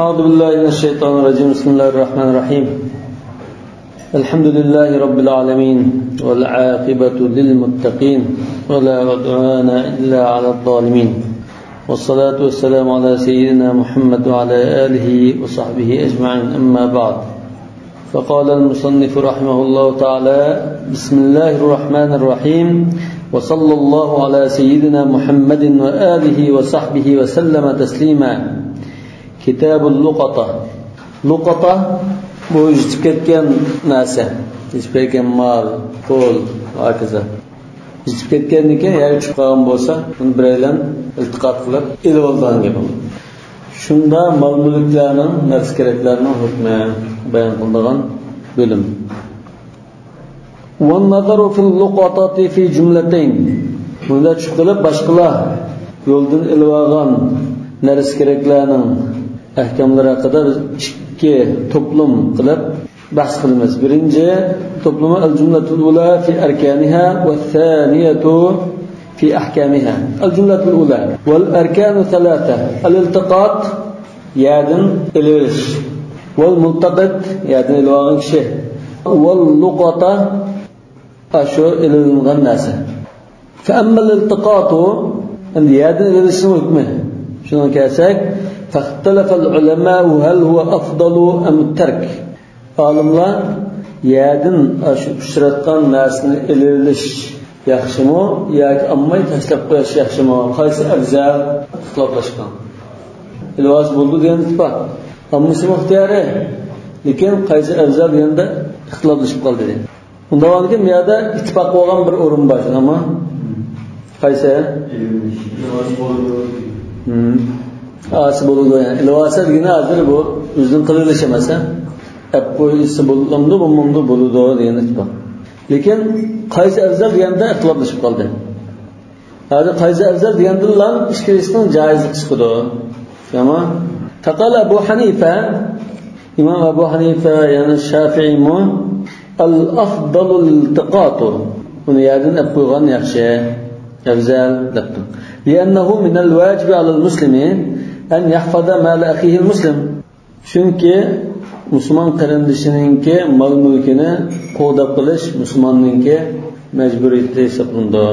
أعوذ بالله من الشيطان الرجيم. بسم الله الرحمن الرحيم. الحمد لله رب العالمين والعاقبة للمتقين ولا عدوان إلا على الظالمين والصلاة والسلام على سيدنا محمد وعلى آله وصحبه أجمعين. أما بعد، فقال المصنف رحمه الله تعالى: بسم الله الرحمن الرحيم، وصلى الله على سيدنا محمد وآله وصحبه وسلم تسليما. كتاب اللقطة. لقطة bu yitib ketgan narsa, yitib ketgan mol, pul, hokazo. Yitib ketgandan keyin yerga tushib qolgan bo'lsa, uni biraylan iltiqot qilib ilib olgan gap. Shunda mol mulklarning, narsa keraklarning hukmi bayon qilingan bo'lim. وَالنَّظَرُ فِي اللُّقَطَةِ فِي جُمْلَتَيْنِ. Bunda tushib qilib boshqalar yo'ldan ilib olgan narsa keraklarning ahkamlari haqida biz ikki to'plum qilib bahs qilamiz. Birinchi to'plumi al-jumlatul ula fi arkaniha va thaniyatu fi ahkamiha. Al-jumlatul ula wal arkanu thalatha: al-iltiqat, yadin ililish, wal multaqit, yadin ilib olgan kishi, wal luqata, shu ilingan narsa. Fa amma al-iltiqatu, endi yadin ililishning hukmi. Shundan kelsak, فاختلف العلماء هل هو أفضل أم الترك. Olimlar yadin shu uchratgan narsani ililish yaxshimi yoki ammay tashlab qo'yish yaxshimi, qaysi afzal ixtiloflashgan. Ilvoz bo'ldi degan ittifoq, hammasi ixtiyori, lekin qaysi afzal deganda ixtiloflashib qoldi dedi. Undan keyin bu yerda ittifoq bo'lgan bir o'rin bor, ammo qaysi? Ilvoz bo'ldi. Asi bo'ldi yani. İlvasa degani hozir bu o'zining qililishi emas, ap qo'ysa bo'lamdi, bo'lmamdi bo'ladi degan ittifoq. Lekin qaysi afzal deganda ixtiloflashib qoldi. Hozir qaysi afzal degandan ishkilishning joizligi chiqadi. Tamom. Taqala Abu Hanifa, Imom Abu Hanifa ya'ni Shafiiy mu al-afdalu al-iltiqatu. Uni yerdan ap qo'ygan yaxshi, afzal debdi. لأنه من الواجب على المسلم أن يحفظ مال أخيه المسلم. Çünki Müslüman qarindishininki mal mulkini qo'g'dab qilish musulmonninki majburiyati hisoblanadi.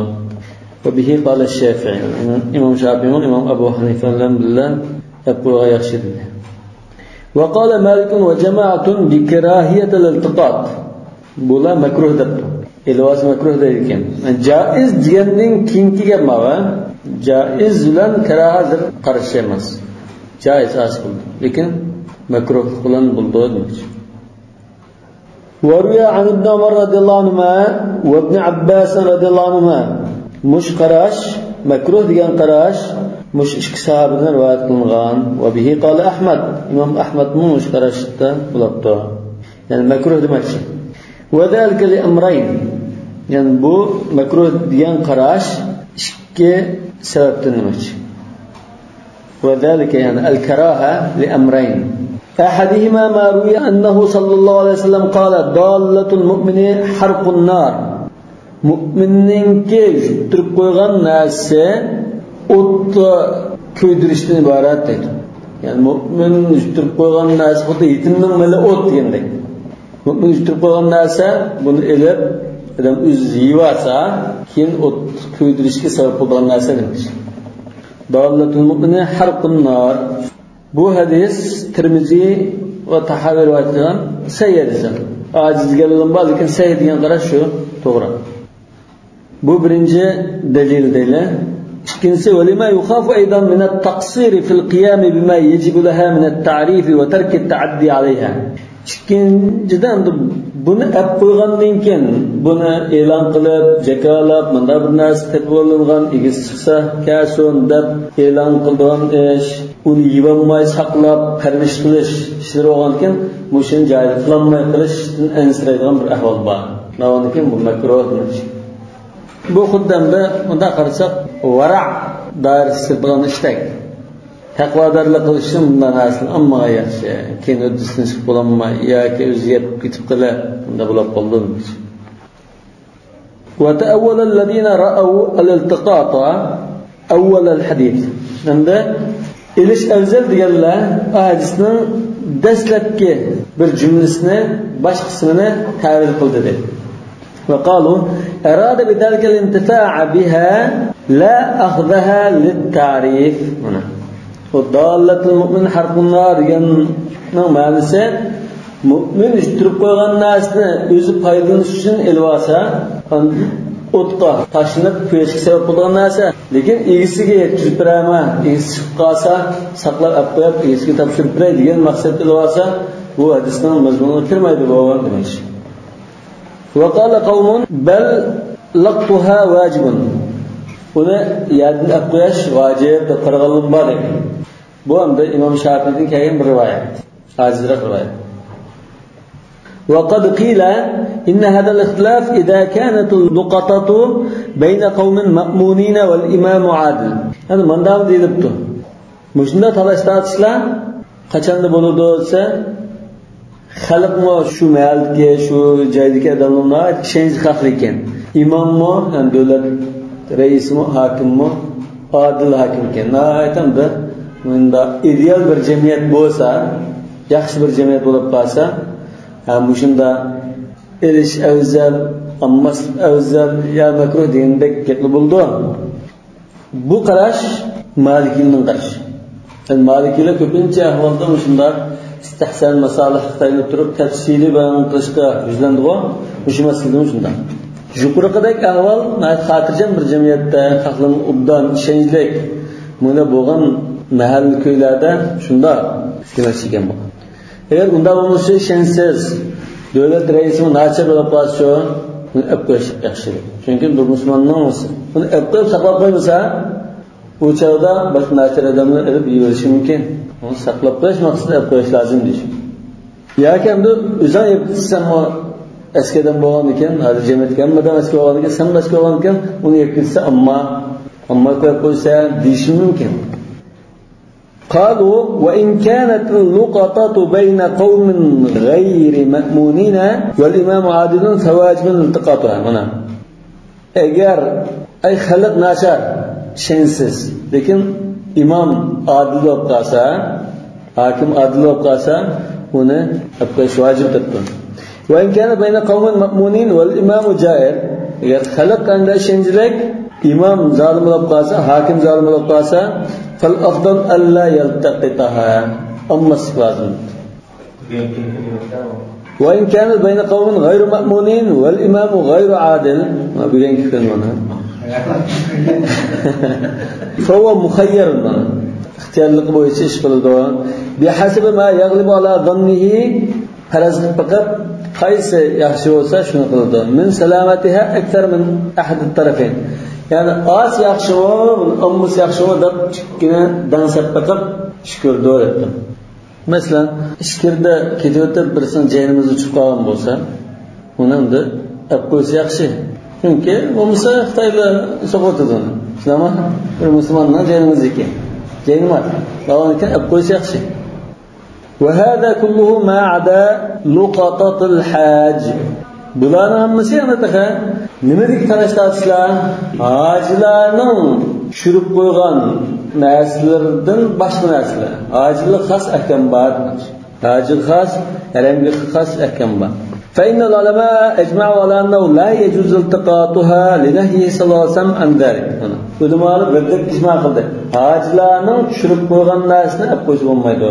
Va bihi qala Shafi'i. Imom Shafi'i, Imom Abu Hanifa bilan birga qo'ygan yaxshi dedi. Va qala Malik va jama'atun bi karahiyat al-iltiqat. Bular makruh debdi. Ilvoz makruh deydi ekan. Joiz deganning keyingi gap mana. Joiz bilan karohatdir qarshi emas. Joiz asl, lekin makruh bilan bo'ldi demoqchi. وروي عن ابن عمر رضي الله عنهما وابن عباس رضي الله عنهما. Mush qarash makruh degan qarash mush ikki sahobadan rivoyat qilingan. Va bihi qala Ahmad, Imom Ahmad mush qarashda bo'libdi. Ya'ni makruh demoqchi. Va zalika li amrayn. Ya'ni bu makruh degan qarash ikki sababdan demoqchi. وذلك يعني الكراهة لأمرين. أحدهما ما روي أنه صلى الله عليه وسلم قال ضالة المؤمن حرق النار. Mu'minninki yuttirib qo'ygan narsa o'tda kuydirishdan iborat deydi. Ya'ni mu'min yuttirib qo'ygan narsa xuddi yetimning mali o't degandek. Mu'min yuttirib qo'ygan narsa buni ilib odam o'zi yeyorsa keyin o't kuydirishga sabab bo'lgan narsa demoqchi. Dalatul mu'mini harqun nar. Bu hadis Tirmiziy va Tahaviy rivoyat qilgan sahih hadis. Aciz deganlar bor, lekin sahih degan qarash shu to'g'ri. Bu birinchi dalil deyli. Ikkinchisi valima yukhafu aydan min at-taqsir fi al-qiyam bima yajibu laha min at-ta'rif va tark at-ta'addi alayha. Ikkinchidan buni ap qo'ygandan keyin buni e'lon qilib, jakolab, bunda bir narsa tepib olingan, egisi chiqsa kasun deb e'lon qilgan ish, uni yevolmay saqlab, parvarish qilish ishlari bo'lgan ekan, mushuni joyida qilolmay qilishdan ansiraydigan bir ahvol bor. Navondan keyin bu makruh demoqchi. Bu xuddanda bunday qarasak, vara' doirasida bo'lgan ishdak. Taqvodorlik qilishni bundan asli ammo yaxshi. Keyin uddasidan chiqib bo'lolmay yoki o'zi yeb ketib qilib, bunda bo'lib qoldi. Va ta'awwala alladhina ra'aw al-iltiqata awwal al-hadith. Endi Elish afzal deganlar hadisning dastlabki bir jumlasini, bosh qismini ta'vil qildi dedi. وقالوا أراد بذلك الانتفاع بها لا أخذها للتعريف. هنا وضالة المؤمن حرق النار deganning ma'nosi mo'min uyushtirib qo'ygan narsani o'zi foydalanish uchun elib olsa, o'tga tashlanib kuyishga sabab bo'lgan narsa, lekin egasiga yetkazib beraman, egasi chiqib qolsa saqlab olib qo'yib egasiga topshirib beray degan maqsadda elib olsa, bu hadisning mazmuniga kirmaydi bu demak. وقال قوم بل لقطها واجب. Uni yerdan olib qo'yish vojib deb qaraganlar bor ekan. Bu hamda Imom Shofiydan kelgan bir rivoyat, ojizroq rivoyat. وقد قيل إن هذا الاختلاف إذا كانت اللقطة بين قوم مأمونين والإمام عادل. هذا مندام deyilibdi. Mushunda talash tortishlar qachonda bo'ladi desa, xalqmi shu mahaldagi, shu joydagi odamlar ishonchli xalq ekan. Imommi, ya'ni davlat raisimi, hokimmi adil hokim ekan. Aytamda, bunda ideal bir jamiyat bo'lsa, yaxshi bir jamiyat bo'lib qolsa, shunda elish afzal, ammas afzal ya makruh degandek gaplar bo'ldi. Bu qarash Malikiyning qarashi. Yani Malikiylar ko'pincha ahvolda shunda istihsan masalih tayinlab turib tafsiliy bayon qilishga yuzlandi-ku. O'sha masalada shunda. Yuqoriqidagi ahvol xotirjam bir jamiyatda, xalqning obdan ishonchlik bunda bo'lgan mahalla ko'ylarda shunda demak ekan bu. Agar unda bo'lmasa ishonchsiz davlat raisi nachar bo'lib qolsa, uni olib qo'yish yaxshi. Chunki bir musulmonning uni olib qo'yib saqlab qo'ymasa, u chog'da boshqa nachar odamlar ilib yeyverishi mumkin. Uni saqlab qo'yish maqsadida olib qo'yish lozim deyish. Yoki endi o'zing yeb ketsan, eski odam bo'lgan ekan, hozir jamiyatga hamma odam eski bo'lgan ekan, sen eski bo'lgan ekan, uni yeb ketsa, ammo qo'yib qo'ysa deyishi mumkin. قالوا وإن كانت اللقطة بين قوم غير مأمونين والإمام عادل فواجب التقاطها. هنا agar ay xalq nachar ishonchsiz, lekin imom adil bo'lib qolsa, hokim adil bo'lib qolsa, uni olib qo'yish vojib debdi. وإن كان بين قوم مأمونين والإمام جائر, agar xalq qanday ishonchlik, imom zolim bo'lib qolsa, hokim zolim bo'lib qolsa, فالأفضل ألا يلتقطها أما الصفات. وإن كانت بين قوم غير مأمونين والإمام غير عادل ما بيجين كيف فهو مخير اختيار لقبه يشيش بحسب ما يغلب على ظنه فرز بقب qaysi yaxshi bo'lsa shuni qiladi. Min salamatiha akthar min ahad at-tarafayn. Ya'ni oz yaxshimi, ommis yaxshimi deb kichkina dangsab baqib shukurdi debdi. Masalan, ishkirda ketib o'tib birisini jaynimiz uchib qolgan bo'lsa, uni endi olib qo'ysa yaxshi. Chunki bo'lmasa Xitoylar so'qotadi uni. Shundami? Bir musulmonning jaynimizniki. Jaynimaz. Lekin olib qo'ysa yaxshi. وهذا كله ما عدا لقطة الحاج. Bularning hammasi yana taqa nimadik talash-tortishlar? Hojilarning tushirib qo'ygan narsalardan boshqa narsalar. Hojilar xos ahkam bor. Hoji xos, haramga xos ahkam bor. فإن العلماء أجمعوا على أنه لا يجوز التقاطها لنهيه صلى الله عليه وسلم عن ذلك. Ulamolar birdek ijmo qildi. Hojilarning tushirib qo'ygan narsasini olib qo'ysa bo'lmaydi.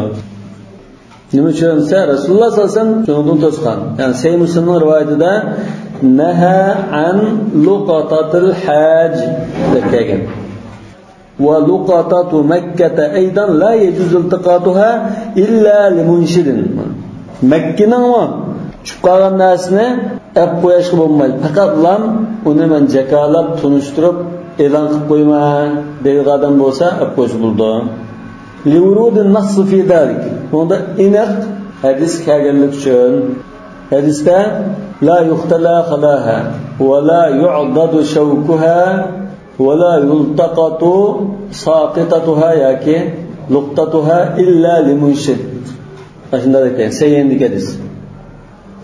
Nima uchun desa, Rasululloh sollallohu alayhi vasallam shundan to'sgan. Ya'ni Sahih Muslimning rivoyatida naha an luqatatil haj deb kelgan. Va luqatatu Makkah aydan la yajuzu iltiqatuha illa limunshidin. Makkaning tushib qolgan narsasini olib qo'yishga bo'lmaydi. Faqat lam uni men jakolab tunishtirib e'lon qilib qo'yma degan odam bo'lsa olib qo'ysa bo'ldi. لورود النص في ذلك. Bunda aniq hadis kelganlik uchun hadisda la yuhtala khalaha va la yu'dadu shawkuha va la yultaqatu saqitatuha yoki luqtatuha illa limunshid. Shunday ekan, sayyindik hadis.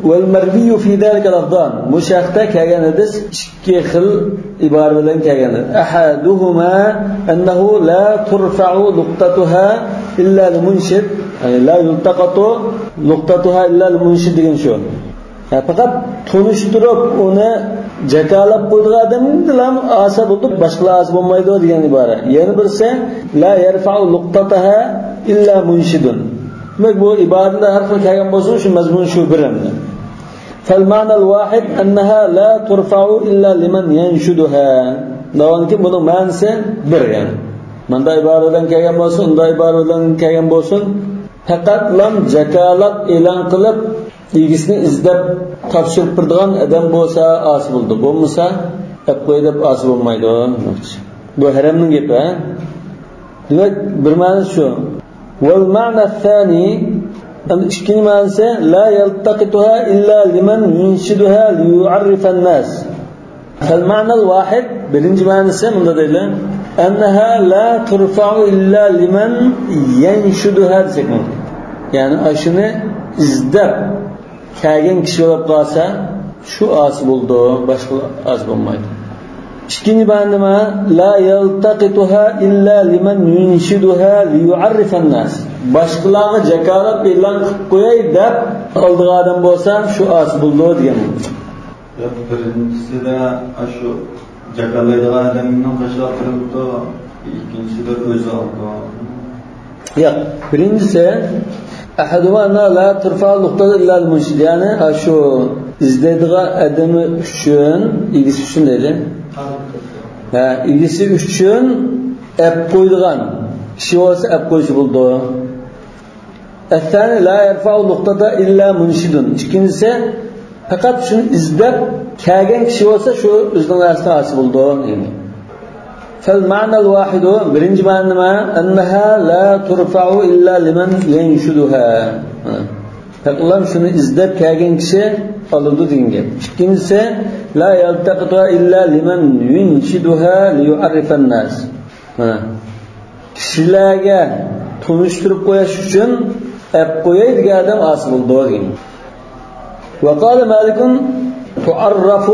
Wal marwiy fi dhalika al-afdan. Mushaqta kelgan hadis ikki xil ibora bilan kelgan. Ahaduhuma annahu la turfa'u luqtatuha إلا لمنشد يعني لا يلتقط لقطتها إلا لمنشد degan shu. Faqat tunishtirib uni jakalab qo'ydigan odamlar asa bo'ldi, boshqalar asa bo'lmaydi degan ibora. Yana birisi la yarfa'u luqtataha illa munshidun. Demak bu iboralar har xil kelgan bo'lsa, shu mazmun shu bir endi. فالمعنى الواحد أنها لا ترفع إلا لمن ينشدها. Davonki buning ma'nosi bir yani. Manda iboradan kelgan bo'lsin, unda iboradan kelgan bo'lsin, faqat lam jakalat e'lon qilib egisini izlab topshirib turadigan odam bo'lsa osi bo'ldi, bo'lmasa olib qo'y deb osi bo'lmaydi. Bu haramning gapi. Demak, bir ma'nosi shu. Val ma'na thani, ikkinchi ma'nosi la yaltaqituha illa liman yunshiduha liyu'arrifa an-nas. فالمعنى الواحد birinchi ma'nosi bunda deydi annaha la turfa'u illa liman yanshuduha desak mumkin. Ya'ni ashuni izlab kelgan kishi bo'lib qolsa shu osi bo'ldi, boshqa osi bo'lmaydi. Ikkinchi ma'no nima? La yaltaqituha illa liman yunshiduha liyu'arrifa an-nas. Boshqalarga jakalat e'lon qilib qo'yay deb oldigan odam bo'lsa shu osi bo'ldi degan. Birinchisida shu jakalaydigan odamning qashqa qilibdi, ikkinchisida o'zi oldi. Yo'q, birinchisi ahaduha la turfa luqtata illa al-munshid, ya'ni shu izlaydigan odami uchun, egisi uchun deydi. Ha, egisi uchun ap qo'ydigan kishi bo'lsa ap qo'yishi bo'ldi. الثاني لا يرفع luqtata illa munshidun. Ikkinchisi faqat shuni izlab kelgan kishi bo'lsa shu o'zining narsasini olsa bo'ldi. فالمعنى الواحد birinchi ma'no nima? Annaha la turfa'u illa liman yanshuduha. Faqat shuni izlab kelgan kishi oladi degan gap. Ikkinchisi la yaltaqituha illa liman yunshiduha liyu'arrifa an-nas. Kishilarga tunishtirib qo'yish uchun ap qo'yadigan odam osi bo'ldi degan. وقال مالك تعرف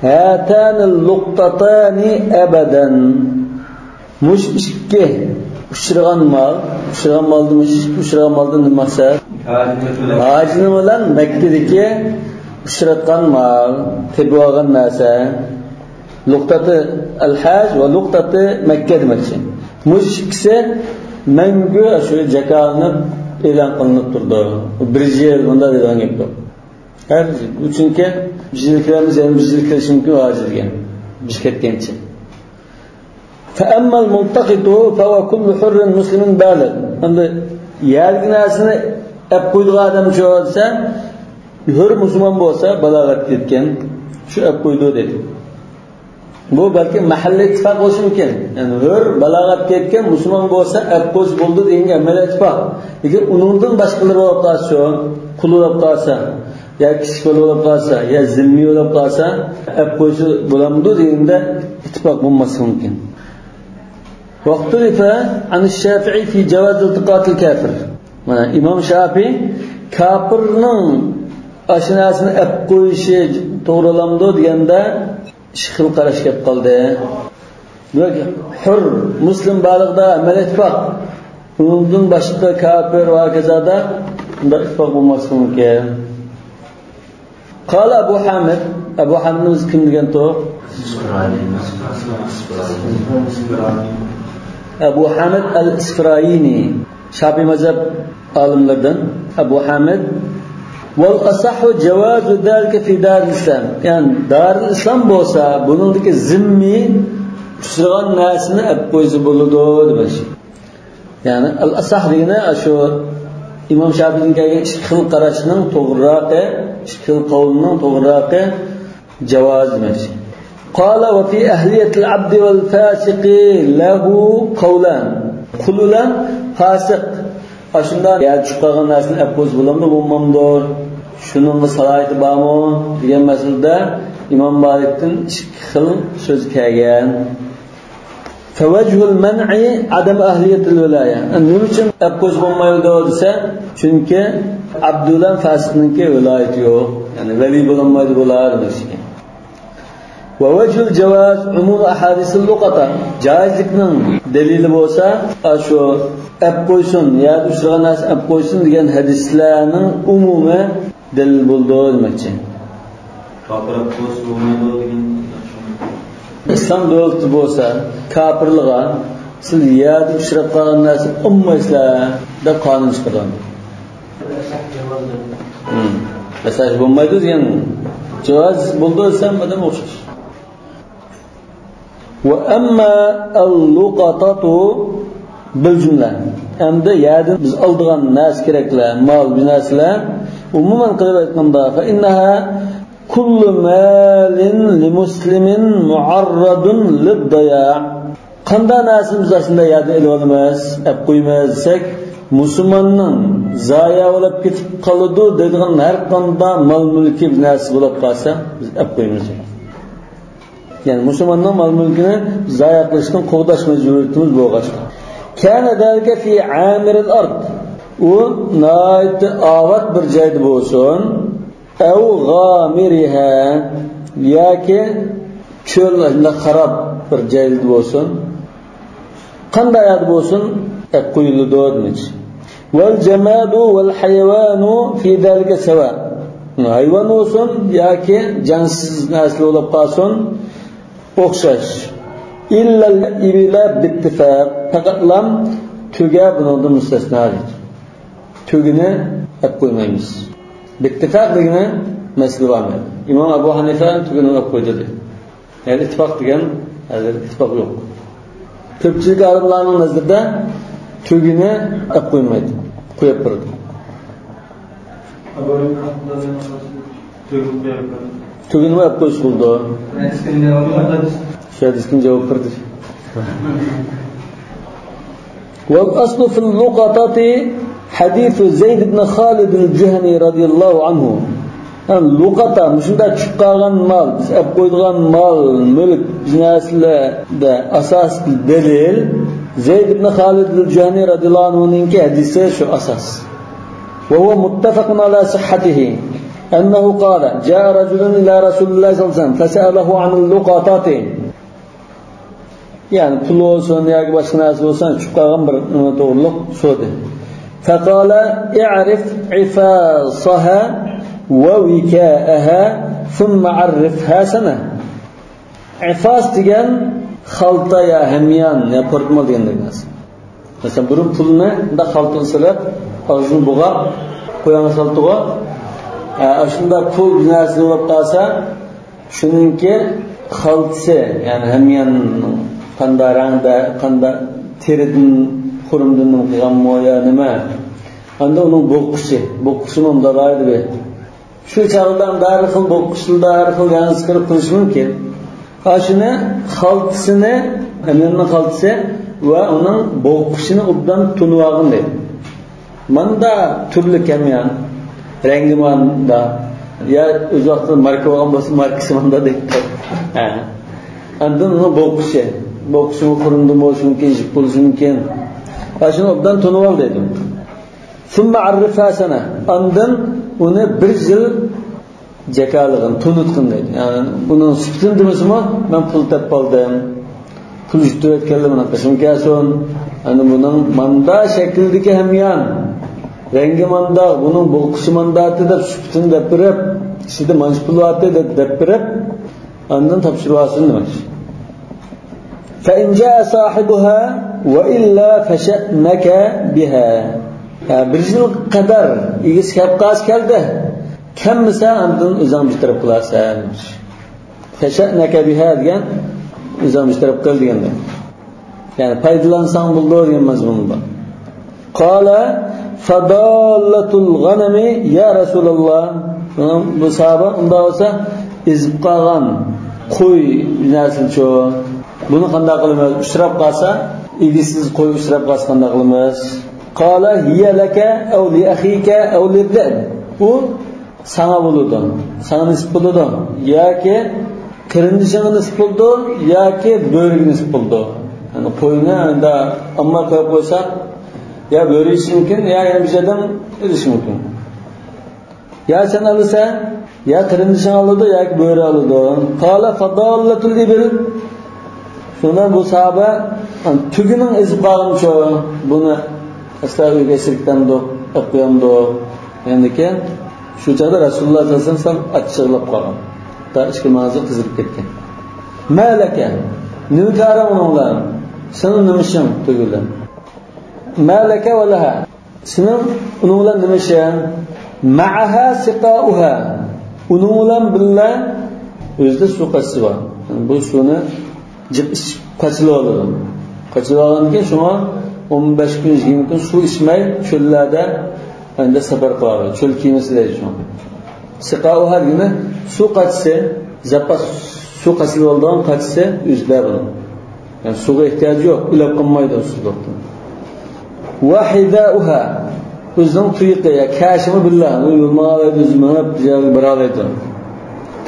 هاتان اللقطتان أبدا. مش ikki uchragan mal, uchragan maldan uchragan maldan nima maqsad? Hajini bilan Makkadagi uchratgan mal, tepib olgan narsa. Luqtati al-haj va luqtati Makka demoqchi. Mush ikkisi mangu shu jakalanib e'lon qilinib turdi. Bir yil bunda degan gap yo'q. Her chunki biz yil kiramiz, yana bir yil kirishi mumkin hojizga. Biz ketgancha. فأما الملتقط فهو كل حر مسلم بالغ. Endi yergi narsani ap qo'ydigan odam shu bo'lsa, hur musulmon bo'lsa, balog'at yetgan, shu ap qo'ydi dedi. Bu balki mahalliy ittifoq bo'lishi mumkin. Ya'ni hur balog'at yetgan musulmon bo'lsa, ap qo'yish bo'ldi degan amal ittifoq. Lekin uningdan boshqalar bo'lib qolsa, qul bo'lib qolsa, ya kichik bo'lib qolsa, ya zimmiy bo'lib qolsa, ap qo'yishi bo'lamdi deganda ittifoq bo'lmasi mumkin. واختلف عن الشافعي في جواز التقاط الكافر. Mana Imom Shafiy kofirning oshnasini ap qo'yishi to'g'rilamdi deganda ikki xil qarash kelib qoldi. Demak, hur muslim balig'da amal ittifoq, undan boshqa kofir va kazada bunda ittifoq bo'lmasi mumkin. قال أبو حامد، أبو حامد kim degan to'q? Abu Hamid al-Isfirayini, Shafiy mazhab olimlaridan Abu Hamid. Wal asahhu jawazu zalika fi daril islam. Ya'ni daril islam bo'lsa, buningdagi zimmi uchragan narsani olib qo'ysa bo'ladi demoqchi. Ya'ni al asah degani shu Imom Shafiyning kelgan ikki xil qarashining to'g'rirog'i, ikki xil qavlining to'g'rirog'i javoz demoqchi. قال وفي أهلية العبد والفاسق له قولان. Qul bilan fasiq ashunda ya tushib qolgan narsani olib qo'ysa bo'ladimi, bo'lmamdir, shuningga salohiyati bormi degan masalada Imom Malikdan ikki xil so'z kelgan. فوجه المنع عدم أهلية الولاية. Nima uchun olib qo'ysa bo'lmaydi desa, chunki abd bilan fasiqningki viloyati yo'q, ya'ni vali bo'lolmaydi bular demoqchi. ووجه الجواز عموم أحاديث اللقطة. Jaizlikning dalili bo'lsa, shu ap qo'ysin, yerda uchragan narsa ap qo'ysin degan hadislarning umumi dalil bo'ldi demoqchi. Kofir qo'ysa bo'lmaydi degan islom davlati bo'lsa, kofirlarga siz yerda uchrab qolgan narsa olmaysizlar deb qonun chiqargan. Mesaj bo'lmaydi degan javoz bo'ldi desam odam o'xshash. Va amma al-luqatatu bil jumla. Endi yerdan biz oldigan narsa keraklar, mol, bir narsalar umuman qilib aytganda fa innaha kullu malin li muslimin muarradun lid-daya. Qanday narsamiz shunda yerdan ilib olamiz, olib qo'yamiz desak, musulmonning zoya bo'lib ketib qoladi deydigan har qanday mol mulki bir narsa bo'lib qolsa, biz olib qo'yamiz. Ya'ni musulmonning mol mulkini zoya qilishdan qo'g'dash majburiyatimiz bo'lg'ach. Kana dalika fi amiril ard. U nayt avat bir joyda bo'lsin, av g'amiriha yoki cho'l xarob bir joyda bo'lsin. Qanday yerda bo'lsin, olib qo'yiladi demoqchi. Val jamadu val hayvanu fi zalika sawa. Hayvon bo'lsin yoki jonsiz narsa bo'lib qolsin, o'xshash. Illal ibila bittifaq. Faqatlam tuga bundan mustasno deydi. Tugini olib qo'ymaymiz. Bittifaq degani masala bo'lmaydi. Imom Abu Hanifa tugini olib qo'ydi deydi. Ya'ni ittifoq degan hozir ittifoq yo'q. Ko'pchilik olimlarning nazarida tugini olib qo'ymaydi, qo'yib turadi. Tugini olib qo'yish bo'ldi. Shu hadisga javob berdi. والأصل في اللقطة حديث زيد بن خالد الجهني رضي الله عنه. Luqata shunda tushib qolgan mol, biz olib qo'ydigan mol, mulk narsalarda asos dalil Zayd ibn Xolid al-Juhani radhiyallohu anhuninki hadisi shu asos. Va huwa muttafaqun ala sihhatihi annahu qala jaa rajulun ila Rasulilloh sallallohu alayhi vasallam fasalahu an al-luqatati. Ya'ni pul bo'lsin yoki boshqa narsa bo'lsin tushib qolgan bir nima to'g'riliq so'radi. Faqala i'rif ifasaha ووكاءها ثم عرفها سنة. Ifas degan xalta ya hamyon ya portmol degan narsa. Masalan, burun pulni bunda xaltaga solib, og'zini bo'g'ab qo'yamiz xaltaga. Shunda pul narsa bo'lib qolsa, shuningki xaltasi, ya'ni hamyon qanday rangda, qanday teridan, xurumdan qilganmi yo nima. Unda uning bo'qqishi, bo'qqishi unda bor edi. Shu chog'dan har xil bo'qqishlarda har xil yalnız qilib qilish mumkin. Shuni xaltisini, hamyonning xaltisi va uning bo'qqishini obdan tunib olgin deydi. Manda turli hamyon, rangi manda, ya o'z vaqtida marka bo'lgan bo'lsa markasi manda deydi. Ha. Andan uni bo'qqishi, bo'qqishi xurumdan bo'lishi mumkin, jip bo'lishi mumkin. Shuni obdan tunib ol deydi. Summa arrifa sana. Andan uni bir yil jakalig'ini tunutqin deydi. Ya'ni buning sifatini demasmi, men pul topib oldim. Pul yutib mana qishim kelsin. Ana buning manda shaklidagi hamyon, rangi manda, buning bo'qqishi mandati deb sifatini deb berib, ichida manch pul bor deb deb berib, andan topshirib olsin demak. Fa in jaa sahibuha va illa fasha'naka biha. Bir yil qadar egisi kelib qolsa keldi. Kemmisa andan o'zing bitirib qilasan. Fasha'naka biha degan o'zing bitirib qil deganda. Ya'ni foydalansang bo'ldi degan mazmun bor. Qala fadallatul g'anami ya Rasululloh. Bu sahoba unda bo'lsa ezib qolgan qo'y narsachi. Buni qanday qilamiz? Uchrab qolsa, egisiz qo'y uchrab qolsa qanday qilamiz? Qala hiya laka aw li akhika aw lidhib. U sana bo'ladi, sana nisb bo'ladi yoki qarindishingga nisb bo'ldi yoki bo'riga nisb bo'ldi. Ya'ni qo'yni endi amma qo'yib qo'ysa ya bo'ri yeyishi mumkin, ya yana bir joydan ilishi mumkin. Ya sen olsa, ya qarindishing oladi yoki bo'ri oladi. Qala fadallatul ibil. Shundan bu sahoba tugining ezib qolgancha buni Asla uyga sirkdandiq, olib qo'yamdiq. Endi shu chaqda Rasululloh sollallohu alayhi vasallam achchiqlab qolgan. Hatto ichki mag'zi qizirib ketgan. Malaka, nima karam ular? Sening nima ishing tugul? Malaka va laha. Sening uning bilan nima ishing? Ma'aha siqauha. Uning bilan billa o'zida suv qachisi bor. Bu suvni jib ichib qochilib oladi. Qochilib olgandan keyin shunga 15 kun, 20 kun suv ichmay cho'llarda endi safar qiladi. Cho'l kemasi deydi shuni. Siqauha degani suv qachisi, zapas suv qochilib oladigan qachisi o'zida buni. Ya'ni suvga ehtiyoji yo'q, ulab qolmaydi suvdan. Va hidauha o'zining tuyiqi, ya kashimi billah, u yo'lmalaydi, o'zi minib bora oladi.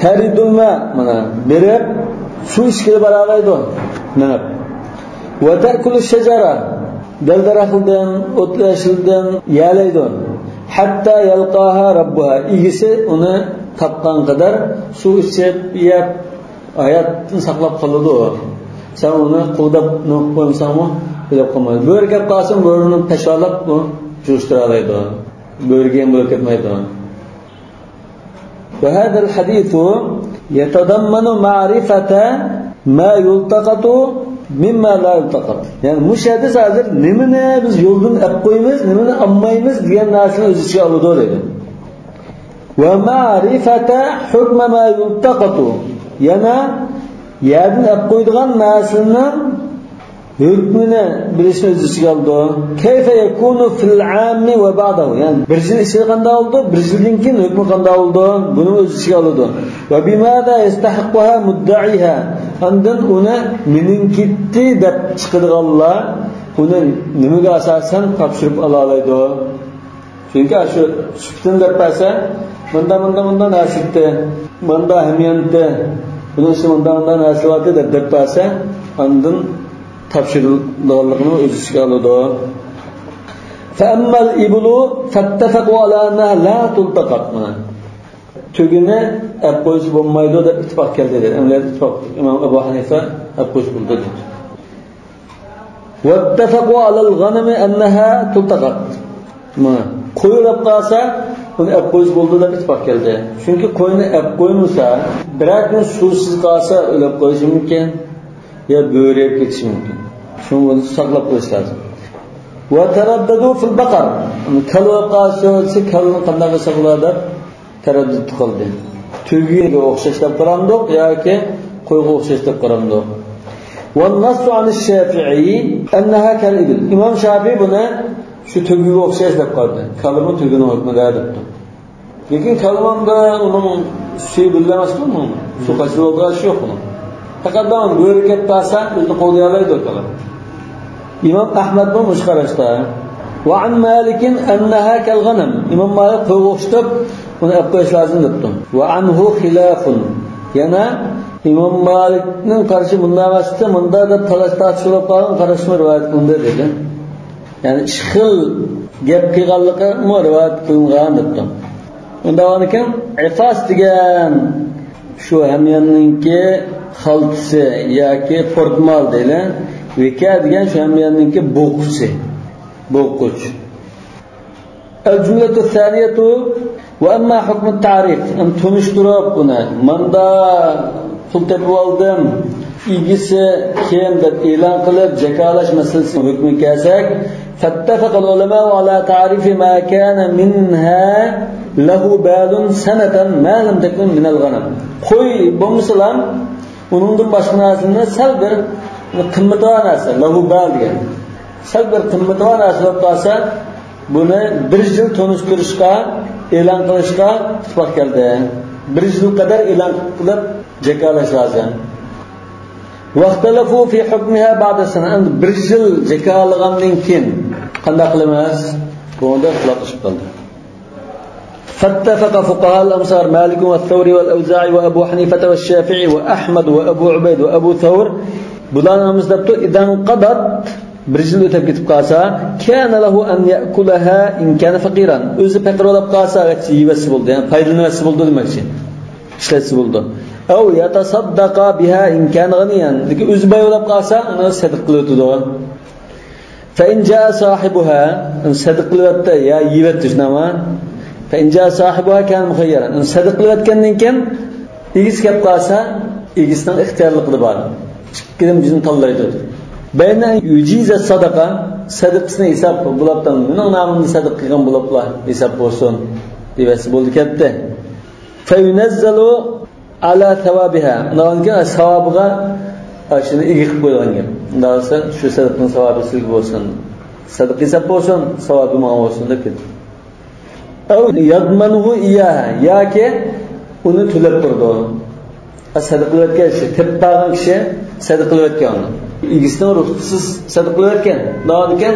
Taridulma mana berib suv ichgili bora oladi, minib. Va ta'kulu shajara dal daraxtdan, o't yashildan yalaydi. Hatta yalqaha robbuha egisi uni topgan qadar suv ichib, yeb hayotini saqlab qoladi. Sen uni quvdab nima qo'ymasangmi, bilib qolmaydi. Bo'ri kelib qolsin, bo'rini tashlab u jurishtira oladi. Bo'riga ham bo'lib ketmaydi. وهذا الحديث يتضمن معرفة ما يلتقط مما لا يلتقط. Yani bu hadis hazır nimani biz yo'ldan olib qo'yamiz, nimani olmaymiz degan narsani o'z ichiga oladi dedi. Va ma'rifata hukma ma yultaqatu. Yana yerdan olib qo'ydigan narsaning hukmini bilishni o'z ichiga oldi. Kayfa yakunu fil 'ammi va ba'dahu. Ya'ni bir yil ichida qanday oldi, bir yildan keyin hukmi qanday oldi, buni o'z ichiga oladi. Va bimada yastahiqquha mudda'iha. Ondan uni mening ketdi deb chiqadiganlar uni nimaga asosan topshirib ola oladi. Chunki shu sutdan deb bersa, bunda bunda bunda narsadi, bunda ahamiyati, buni shu bunda bunda narsa bor deb bersa, ondan topshirilganligini o'z ichiga oladi. فأما الإبل فاتفقوا على أنها لا تلتقط. Tugini olib qo'yish bo'lmaydi deb ittifoq keldi dedi. Ular ittifoq Imom Abu Hanifa olib qo'yish bo'ldi dedi. واتفقوا على الغنم أنها تلتقط. Qo'y olib qolsa uni olib qo'yish bo'ldi deb ittifoq keldi. Chunki qo'yni olib qo'ymasa, biror kun suvsiz qolsa o'lib qolishi mumkin. Ya bo'ri yeb ketishi mumkin. Shuni buni saqlab qo'yish lozim. Va taraddadu fil baqar. Kal qolsa, kalni qanday qilsa bo'ladi deb taraddud qildi. Tugiga o'xshash deb qaramdiq yoki qo'yga o'xshash deb qaramdiq. Va nassu an Shafi'i annaha kal ibil. Imom Shafi'i buni shu tugiga o'xshash deb qaradi. Kalni tugini hukmida debdi. Lekin kalmanda uning suvi bilamasmi uni? Suv qachib olgani yo'q uni. Faqat bo'ri kelib qolsa o'zini qo'lday oladi o'talar. İmam Ahmad bu qarashda. Va an Malik annaha kal g'anam. İmam Malik qo'yga o'xshatib uni olib qo'yish lozim debdi. Va anhu xilafun. Yana İmam Malikning qarashi bunday emasdi, bunda deb talash tortishib qolgan qarashni rivoyat qilindi dedi. Ya'ni ikki xil gap qilganligi rivoyat qilingan debdi. Unda ekan ifas degan shu hamyonninki xaltisi yoki portmal deydi. Vika degan shu hamyonninki bo'qchi. Bo'qquch. El-cümletu thaniyetu ve emma hukmu ta'rif. Tunuşturup bunu. Manda pul tepib oldim. Egisi kim deb e'lon qilib jakalash masalasi hukmi kelsak, فاتفق العلماء على تعريف ما كان منها له بال سنة ما لم تكن من الغنم. Qo'y bo'lmasa uningdan boshqa narsani sal bir qimmati bor narsa, lahu bal degan. Sal bir qimmati bor narsa bo'lib qolsa, buni bir yil tunishtirishga, e'lon qilishga ittifoq keldi. Bir yil qadar e'lon qilib jakalash lozim. واختلفوا في حكمها بعد سنة. Bir yil jakalagandan keyin qanday qilamiz? Bunda ixtiloflashib qoldi. فاتفق فقهاء الأمصار مالك والثوري والأوزاعي وأبو حنيفة والشافعي وأحمد وأبو عبيد وأبو ثور bularimiz debdi idan qadat bir yil o'tib ketib qolsa kana lahu an ya'kulaha in kana faqiran. O'zi faqir bo'lib qolsa yevasi bo'ldi, ya'ni foydalanasi bo'ldi demoqchi, ishlatsi bo'ldi. Aw yatasaddaqa biha in kana ghaniyan. Lekin o'zi boy bo'lib qolsa uni sadaqa qilib o'tadi. فإن جاء صاحبها صدق قىلىۋەتتى يا يېۋەتتى شۇنداقمۇ؟ فإن جاء صاحبها كان مخيرا. سەدىقە قىلىۋەتكەندىن كېيىن ئىگىسى كەپ قالسا ئىگىسىنىڭ ئىختىيارلىقى بار. ئىككىدىن بىرىنى تاللايدۇ. بەينە يۇجىزە سەدىقە سەدىقىسىنى ھېساب بۇلاپتىن مېنىڭ نامىمنى سەدىقە قىلغان بولۇپلا ھېساب بولسۇن دېۋەتسە بولدى كەتتى. فَيُنَزَّلُ عَلَى ثَوَابِهَا. ئۇنداقتىن كېيىن ساۋابىغا شۇنى ئىگە قىلىپ قويىدىغان گەپ. ئۇنداق بولسا شۇ سەدىقىنىڭ ساۋابى سىزگە بولسۇن. سەدىقە ھېساب بولسۇن، ساۋابى ماڭا بولسۇن دەپ كەتتى. ئەو يَضْمَنُهُ إِيَّاهَا ياكى ئۇنى تۆلەپ تۇرىدۇ. سەدىقە قىلىۋەتكەن كىشى، تېپىپ قالغان كىشى سەدىقە قىلىۋەتكەن ئۇنى. ئىگىسىنىڭ رۇخسىتىسىز سەدىقە قىلىۋەتكەن. ئۇنداق ئىكەن،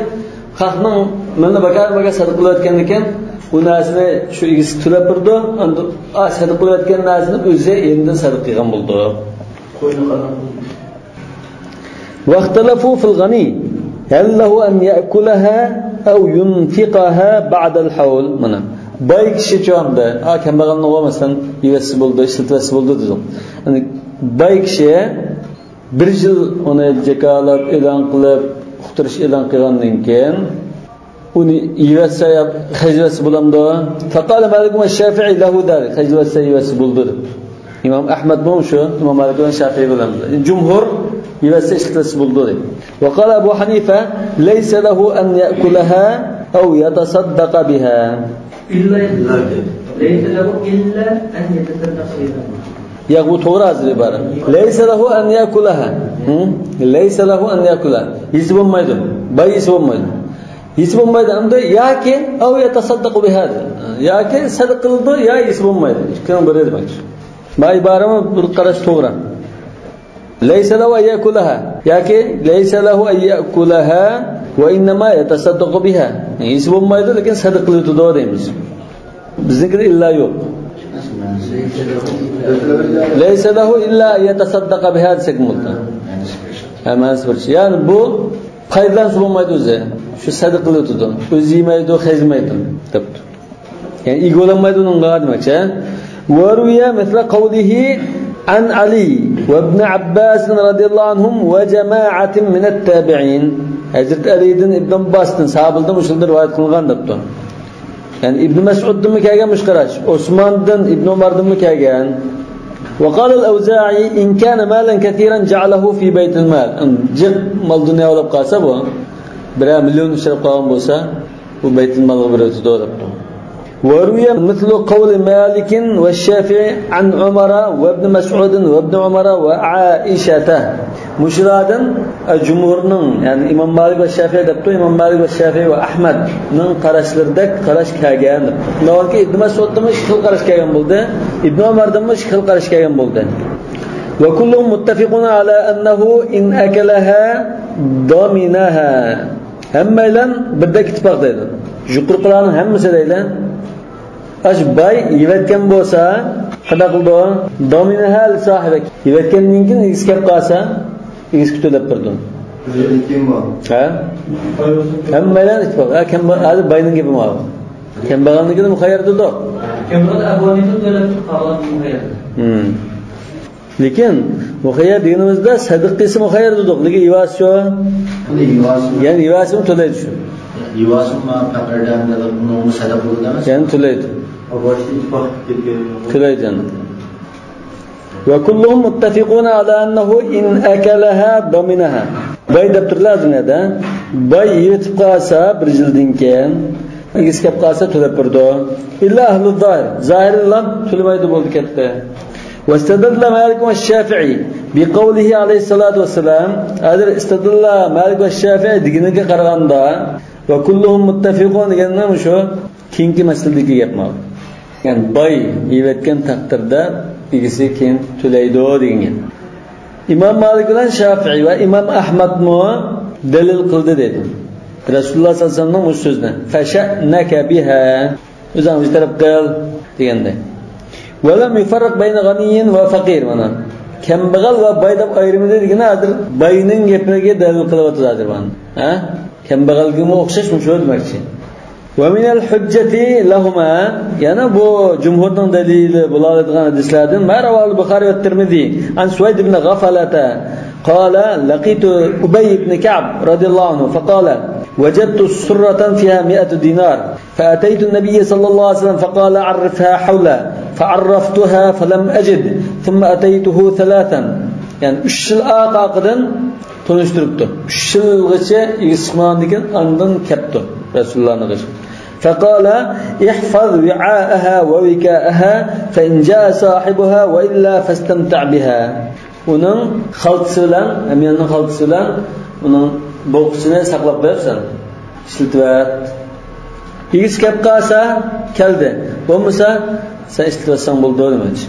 خەقنىڭ مېلىنى بەكار-بەكار سەدىقە قىلىۋەتكەن ئىكەن، ئۇ نەرسىنى شۇ ئىگىسى تۆلەپ بېرىدۇ. ئەندى سەدىقە قىلىۋەتكەن نەرسىنى ئۆزى يېنىدىن سەدىقە قىلغان بولىدۇ. واختلفوا في الغني هل له أن يأكلها أو ينفقها بعد الحول. مانا باي كىشى چوڭدا، كەمبەغەلنى بولمىسۇن، يېۋەتسە بولدى، ئىشلىتىۋەتسە بولدى دېدىم. يەنى باي كىشى بىر يىل ئۇنى جاكالاپ ئېلان قىلىپ، ئۇقتۇرۇش ئېلان قىلغاندىن كېيىن ئۇنى يېۋەتسە خەجلىۋەتسە بولامدۇ؟ فقال مالك والشافعي له ذلك. خەجلىۋەتسە يېۋەتسە بولدى. ئىمام ئەھمەد بۇ شۇ، ئىمام مالك بىلەن شافىئى بىلەن. جۇمھۇر يېۋەتسە ئىشلىتىۋەتسە بولدى دېدى. وقال أبو حنيفة ليس له أن يأكلها أو يتصدق بها. إلا ليس له إلا أن يتصدق بها. يا bu to'g'ri hozir ibora. ليس له أن يأكلها. ليس له أن يأكلها. يېسى bo'lmaydi. Bay yesi bo'lmaydi. Yesi bo'lmaydi hamda yoki أو يتصدق بها. Yoki sadaqa qildi, yo yesi bo'lmaydi. Ikkining biri demakchi. Bu iborami bir qarash to'g'ri. ليس له أن يأكلها yoki ليس له أن يأكلها وإنما يتصدق بها. Yesi bo'lmaydi, lekin sadaqa qiladi deymiz. Biznikida illa yo'q. ليس له إلا أن يتصدق بها desak bo'ldi. Hammasi bir. Ya'ni bu foydalansa bo'lmaydi o'zi. Shu sadaqa qiladi. O'zi yemaydi, xazmaydi debdi. Ya'ni ega bo'lmaydi uningga demakchi. وروي مثل قوله عن علي وابن عباس رضي الله عنهم وجماعة من التابعين. Hazreti Ali'den İbn Abbas'tan sahabelerden şundan rivayet kılıngan debdi. Yani İbn Mesud'dan mı kelgan mush qarash, Osman'dan İbn Umar'dan mı kelgan? وقال الأوزاعي إن كان مالا كثيرا جعله في بيت المال. جق مال دنيا ولب قاسا بو برا مليون شرب قوام بوسا وبيت المال غبرته دولبته. وروي مثل قول مالك والشافعي عن عمر وابن مسعود وابن عمر وعائشة. مشرادا الجمهورنىڭ يعني إمام مالك والشافعي دەپتۇ، إمام مالك والشافعي وأحمدنىڭ قاراشلىرىدەك قاراش كەلگەن. ناۋانكى إبن مسعوددىنمۇ ئىككى خىل قاراش كەلگەن بولدى، إبن عمردىنمۇ ئىككى خىل قاراش كەلگەن بولدى. وكلهم متفقون على أنه إن أكلها ضمنها. ھەممەيلەن بىردەك ئىتتىپاق دەيدۇ. يۇقىرىقىلارنىڭ ھەممىسى دەيدۇ. ئاش باي يېۋەتكەن بولسا قانداق قىلىدۇ؟ ضمنها لصاحبك. يېۋەتكەندىن كېيىن ئىگىسى كەپ قالسا ئىگىسى تۆلەپ بېرىدۇ. ھە؟ ھەممەيلەن ئىتتىپاق. ھە، كەم ھازىر باينىڭ گېپى بار. كەمبەغەلنىڭكىنى مۇخەييەر دېدى. كەمبەغەل ئەبۇ ھەنىفە تۆلەپ قالغان مۇخەييەر. لېكىن مۇخەييەر دېگىنىمىزدە سەدىقە قىلسا مۇخەييەر دېدۇق، لېكىن يېۋاسى شۇ. يەنى يېۋاسىمۇ تۆلەيدۇ شۇ. يېۋاسىمۇ پەقىردەم دېدى، ئۇنىڭمۇ سەدىقە بولىدۇ ئەمەس؟ يەنى تۆلەيدۇ. تۆلەيدۇ يەنى. وكلهم متفقون على أنه إن أكلها ضمنها. باي دەپ تۇرىدۇ دۇنيادا. باي يېتىپ قالسا بىر يىلدىن كېيىن ئىگىسى كەپ قالسا تۆلەپ بېرىدۇ. إلا أهل الظاهر. ظاهرلار تۆلىمەيدۇ بولدى كەتتى. واستدل مالك والشافعي بقوله عليه الصلاة والسلام. هذا استدل مالك والشافعي دېگىنىگە قارىغاندا وكلهم متفقون دېگەننىڭ شۇ كېيىنكى مەسىلىدىكى گەپ ماۋۇ. يەنى باي يېۋەتكەن تەقدىردە ئىگىسى كېيىن تۆلەيدۇ دېگەن گەپ. ئىمام مالىك بىلەن شافىئى ۋە ئىمام ئەھمەدمۇ دەلىل قىلدى دېدى. رەسۇلۇللا ساللاللوھۇ ئەلەيھى ۋەسەللەمنىڭ بۇ سۆزىنى فَشَأْنَكَ بِهَا ئۆزۈڭ بىر تەرەپ قىل دېگەندە. وَلَمْ يُفَرِّقْ بَيْنَ غَنِيٍّ وَفَقِيرٍ. مانا كەمبەغەل ۋە باي دەپ ئايرىمىدى دېگىنى ھازىر باينىڭ گېپىگە دەلىل قىلىۋاتىدۇ ھازىر مانا. ھە؟ كەمبەغەلگىمۇ ئوخشاشمۇ شۇ دېمەكچى. ومن الحجة لهما يعني بو جمهورنىڭ دەلىلى بولالىدىغان ھەدىسلەردىن ما رواه البخاري والترمذي عن سويد بن غفلة قال لقيت أبي بن كعب رضي الله عنه فقال وجدت سرة فيها 100 دينار فأتيت النبي صلى الله عليه وسلم فقال عرفها حولا فعرفتها فلم أجد ثم أتيته ثلاثا. Yani 3 yil aqaqidan tanıştırıptı. 3 yılgacha egisi chiqmagan ekan, andan kepti Rasulullohning qishi. فقال احفظ وعاءها ووكاءها فإن جاء صاحبها وإلا فاستمتع بها. Uning xaltisi bilan, hamyonning xaltisi bilan uning bo'qisini saqlab qo'yapsan. Ishlatib. Egisi kelib qolsa, keldi. Bo'lmasa, sen ishlatsan bo'ldi demoqchi.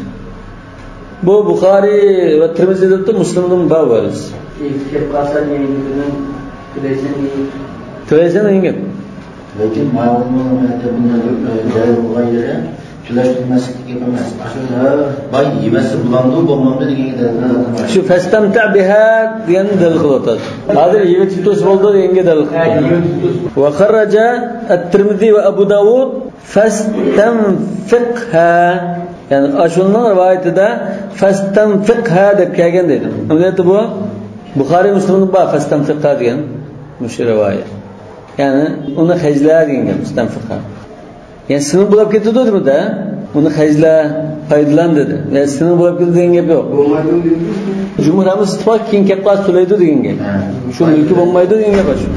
Bu Buxoriy va Termiziyda, Muslimning bor bo'ladi. Egisi kelib qolsa, neyini to'laysan? To'laysan degan. Lekin ma'lumot bundan dalil bo'lgan yeri to'lash bilmaslik gap emas. Aslida bay yemasi bulamdi, bo'lmamdi deganga dalil. Shu fastamta biha degan dalil qilyotadi. Hozir yeb tutish bo'ldi deganga dalil. Va xaraja at-Tirmizi va Abu Davud fastanfiqha. Yani ashunning rivoyatida fastanfiqha deb kelgan deydi. Amaliyotda bu Buxoriy Muslimning bor fastanfiqha degan mushu rivoyat. Yani uni hajla degan gap mustanfiqha. Yani sinib bo'lib ketdi dedimi-da? Uni hajla foydalan dedi. Yani sinib bo'lib ketdi degan gap yo'q. Jumhur hammasi ittifoq keyin kelib qolsa to'laydi degan gap. Shu mulki bo'lmaydi degan gap shu.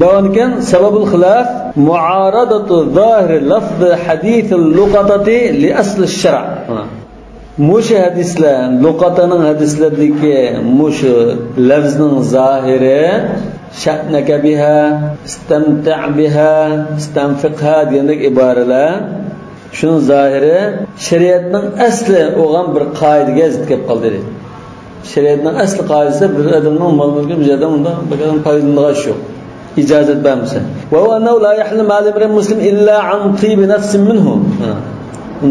Davom ekan sababul xilaf muaradatu zahir lafz hadith al-luqatati li asl ash-shar'. Mushu hadislar, luqataning hadislardagi mushu lafzning zahiri sha'naka biha, istamta' biha, istanfiqha degandek iboralar shuning zahiri shariatning asli bo'lgan bir qoidaga zid kelib qoldi deydi. Shariatning asli qoidasi bir odamning mol mulki bir odam undan bir odam foydalanadigan shu. Ijozat bermasa. Va huwa annahu la yahlu mal imrin muslim illa an tib nafsin minhu.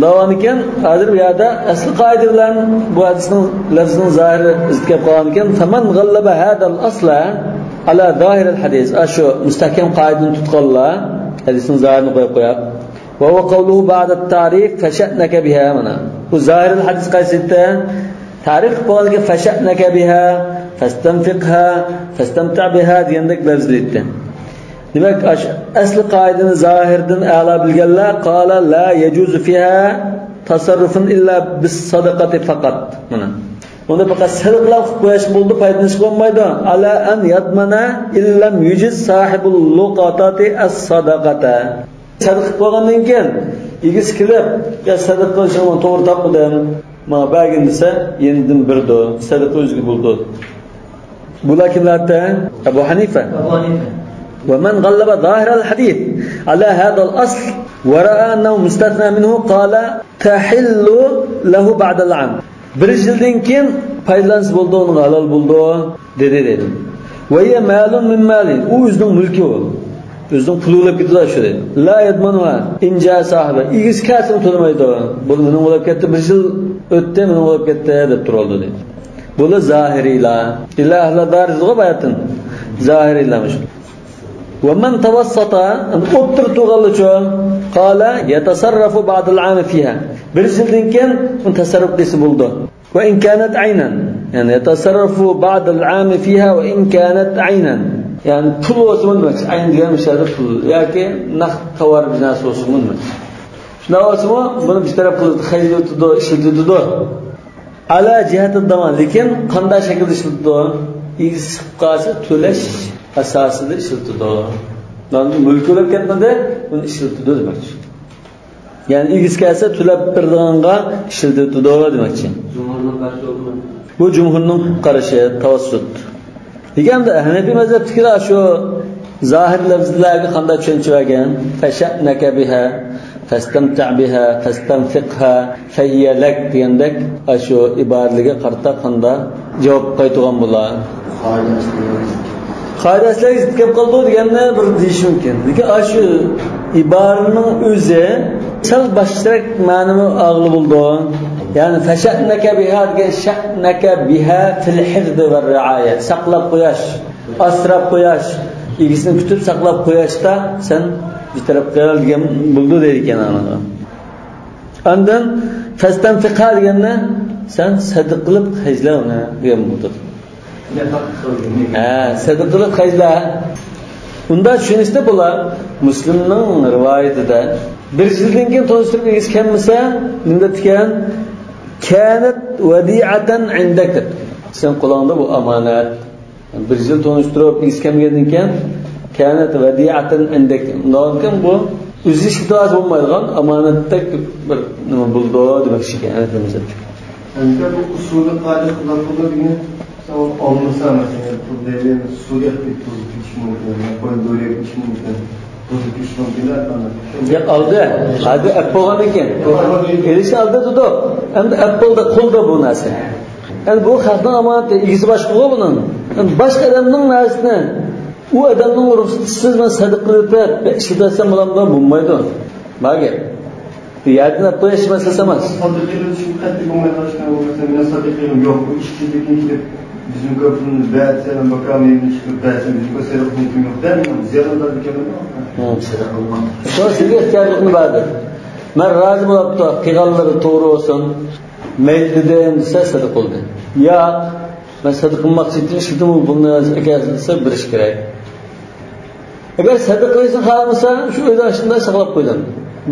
Davom ekan, hozir bu yerda asli qoida bilan bu hadisning lafzining zahiri zid kelib qolgan ekan. Faman g'allaba hadal asla ala zahir al-hadis. Shu mustahkam qoidani tutganlar hadisning zahirini qo'yib qo'yadi. Va huwa qawluhu ba'da at-ta'rif fasha'naka biha mana. Bu zahir al-hadis qaysida ta'rif qilgan fasha'naka biha fastanfiqha fastamta' biha degandek lafz deydi. Demak, asli qoidani zahirdan a'lo bilganlar qala la yajuzu fiha tasarrufun illa bis sadaqati faqat. Mana. Unda faqat sadaqa qilib qo'yish bo'ldi, foydalanish bo'lmaydi. Ala an yadmana illam yujiz sahibul luqatati as-sadaqata. Sadaqa qilib qo'ygandan keyin egisi kelib, ya sadaqa qilishimni to'g'ri topmadim, mana bergin desa, yeniden berdi, sadaqa o'ziga bo'ldi. Bular kimlarda? Abu Hanifa. Abu Hanifa. ومن غلب ظاهر الحديث على هذا الأصل ورأى أنه مستثنى منه قال تحل له بعد العام. Bir yildan keyin foydalansa bo'ldi, uning halol bo'ldi dedi dedi. Va hiya malun min mali, u o'zining mulki u. O'zining puli bo'lib ketdi shu dedi. La yadmanuha in ja sahibi. Egisi kasini to'lamaydi. Bu mening bo'lib ketdi, bir yil o'tdi, mening bo'lib ketdi deb turoldi dedi. Bular zahiriylar. Illa ahla darizg'a bayatin. Zahiriylar shu. ومن توسط أن أبتر تغلطه قال يتصرف بعد العام فيها. Bir yildan keyin uni tasarruf qilsa bo'ldi. وإن كانت عينا يعني يتصرف بعد العام فيها وإن كانت عينا يعني pul olsa demak, ayn degan o'shada pul yoki naqd tovar bir narsa olsa demak. Shunday olsa buni bir taraf qilib xayriyatida ishlatadi. Ala jihati daman, lekin qanday shaklda ishlatadi? Egisi chiqib qolsa to'lash asosida ishlatadi. Ya'ni mulk bo'lib ketmadi, buni ishlatadi demakchi. Ya'ni egisi kelsa to'lab berdiganga ishlatadi demakchi. Jumhurning qarashi bo'lmi? Bu jumhurning qarashi tavassut. Deganda Hanafiy mazhabdagilar shu zahir lafzlarga qanday tushuncha bergan? Fasha'naka biha, fastamta' biha, fastanfiqha, fahiya lak degandek shu iboralarga qarta qanday javob qaytgan bular? Qoidasiga zid kelib qoldi deganni bir deyish mumkin. Lekin shu iboraning o'zi sal boshqacharoq ma'noni og'li bo'ldi. Ya'ni fasha'naka biha degan sha'naka biha fil hifz va riaya, saqlab qo'yish, asrab qo'yish, egisini kutib saqlab qo'yishda sen bir taraf qil degan bo'ldi deydi ekan anaqa. Ondan fastanfiqa deganni sen sadiq qilib hajla uni degan bo'ldi. Ha, sadiq qilib hajla. Unda tushunishda bular Muslimning rivoyatida bir yildan keyin tanishtirib egasi kelmasa, nima degan? Kanat vadi'atan indak. Sen qo'lingda bu omonat. Bir yil tanishtirib egasi kelmagandan keyin kanat vadi'atan indak. Undan keyin bu uzilish iltijosi bo'lmaydigan omonatdek bir nima bo'ldi demoqchi ekan. Endi bu usuli qoida qilib degan savol olmasa, masalan, pul bergan suvga pul ketishi mumkin, qo'y do'riga ketishi mumkin. Ya oldi, hadi ap bo'lgan ekan. Elishi oldi dedi. Endi ap bo'ldi, qo'lda bu narsa. Endi bu xalqning omonati, egisi boshqa buning. Endi boshqa odamning narsasini u odamning ruxsatisiz men sadaqa qilib ishlatsam bo'lamdi, bo'lmaydi. Bagi. Yerdan olib qo'yish masalasi emas. Sadaqa qilish qat'iy bo'lmaydi, bo'lmasa men sadaqa qilim yo'q, bu ishsizlikni kelib bizim köprünün bəzən bakalım çıkıp bəzən bizim köprünün mümkün yok der mi? Ziyaretler bir kere mi? Sonra sizga ihtiyojlikni berdi. Men rozi bo'libdi, qilganlari to'g'ri bo'lsin. Mayli dedim desa sadaqa qildi. Yo, men sadaqa qilmoqchi edim, ishladim buni aka desa berish kerak. Agar sadaqa qilishni xohlamasa, shu o'zi shunday saqlab qo'ydi.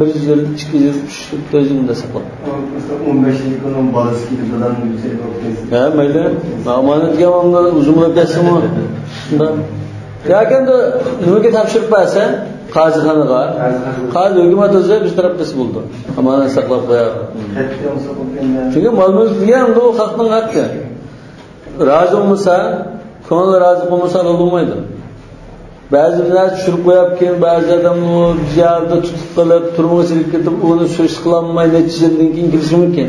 Bir yil, 2 yil, 3 yil, 4 yil saqlab. Mesela 15 yıllık onun balası gidip adamın yüksek noktası. Ha, mayli. Omonatga unda uzun bo'lib ketsinmi? Shunda. Yoki endi nimaga topshirib bersa, qozixonaga. Qozi hukumat o'zi biz tarafdasi bo'ldi. Omonat saqlab qo'yar. Chunki mol-mulk degan u xalqning haqqi. Rozi bo'lmasa, ko'ngli rozi bo'lmasa bo'lmaydi. Ba'zi narsa tushirib qo'yib, keyin ba'zi odam u yerda tutib qolib, turmuga chirib ketib, uni so'z qilolmay necha yildan keyin kelishi mumkin.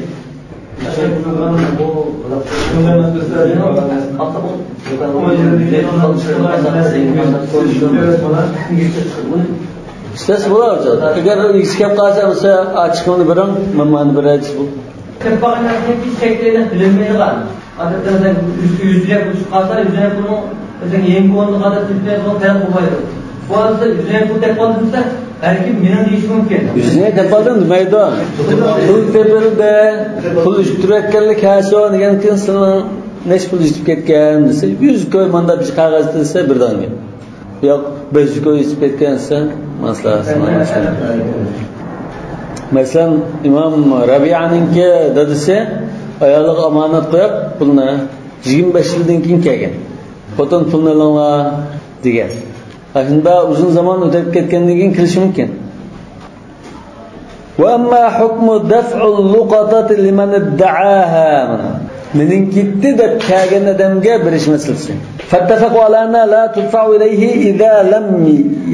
İstese bo'ladi. Agar egisi kelib qolsa, bo'lsa, ochiqini bering, men mana beray desa bo'ldi. Bilinmaydigan. Odatda 100 lira pul qolsa, 100 lira pulni mesela yeni konuda kadar Türkiye'ye son taraf koydu. Bu arada yüzüne pul tepaldım dese belki menin deyishi mumkin. Yüzüne tepaldım demaydi. Pul tepildi, pul ujtirayotganlik haso degan keyin sening necha pul yetib ketgan desa, 100 koy manda bir qog'oz desa birdaniga. Yo'q, 500 koy yetib ketgan desa, maslahat. Masalan, Imom Rabi'aninki dadasi ayoliga omonat qo'yib pulni 25 yildan keyin kelgan. Xotin pulni olinglar degan. Shunda uzun zamon o'tib ketgandan keyin kelishi mumkin. Va amma hukmu daf'ul luqatati liman idda'aha. Mening ketdi deb kelgan odamga berish masalasi. Fattafaqu ala anna la tudfa'u ilayhi idza lam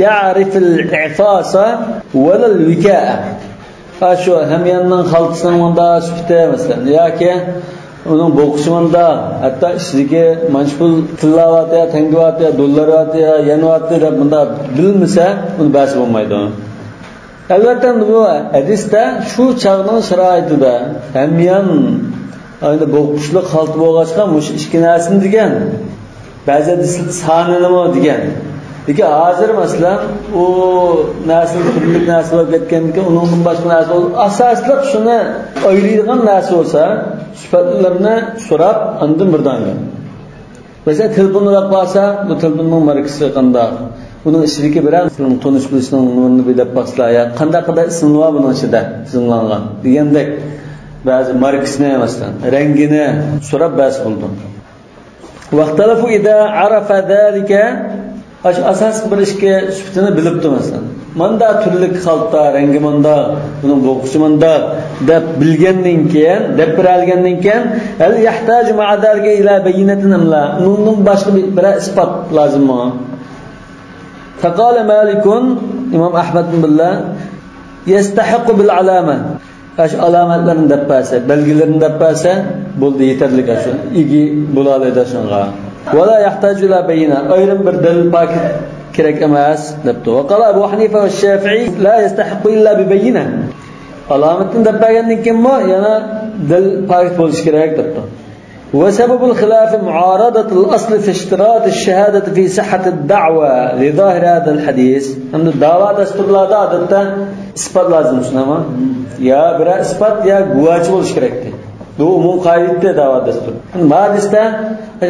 ya'rif al-i'fasa wala al-wika'a. Shu hamyonning xaltasining munda sufati masalan yoki uning bo'qishimda hatto ichidagi mana pul tillavati, tangivati, dollarvati, yanvati deb bunda bilmasa, uni bas bo'lmaydi. Albatta bu hadisda shu chog'ning sharoitida hamyon endi bo'qishlik xalta bo'lg'achqa mush ikki narsani degan. Ba'zi hadislar sonini degan. Lekin hozir masalan u narsa turli narsa bo'lib ketgandan keyin undan boshqa narsa asosliq shuni o'ylaydigan narsa bo'lsa, sifatlarini so'rab andan birdaniga. Masalan, telefonni olsa, bu telefonning markasi qanday? Uning ichidagi bilan tonish bilishning nomerini bilib boqsa, ya qanday qanday ismlar bor buning ichida tizimlangan degandek ba'zi markasini masalan, rangini so'rab bas bo'ldi. Vaqtalafu ida arafa zalika asos bir ishga sifatini bilibdi masalan. Manda turli xalta, rangi manda, buning bo'qishi manda deb bilgandan keyin, deb bilgandan keyin, hal yahtaju ma'a zalika ila bayinatin am la? Bundan boshqa bir isbot lozimmi? Faqala Malikun, Imom Ahmad billah yastahiqu bil alama. Ash alomatlarni deb bersa, belgilarini deb bersa, bo'ldi yetarli shu. Egi bo'la oladi shunga. ولا يحتاج إلى بينة. أيضا بردل باكت كرك أماس دبتو. وقال أبو حنيفة والشافعي لا يستحق إلا ببينة. علامة دباغن كما ينا دل باكت بولش كرك دبتو. وسبب الخلاف معارضة الأصل في اشتراط الشهادة في صحة الدعوة لظاهر هذا الحديث. أن الدعوة دستور لا عادة إثبات لازم شنو يا برا إثبات يا گواچ بولش كرك. Bu umum qoidada da'vat dasturi. Hadisda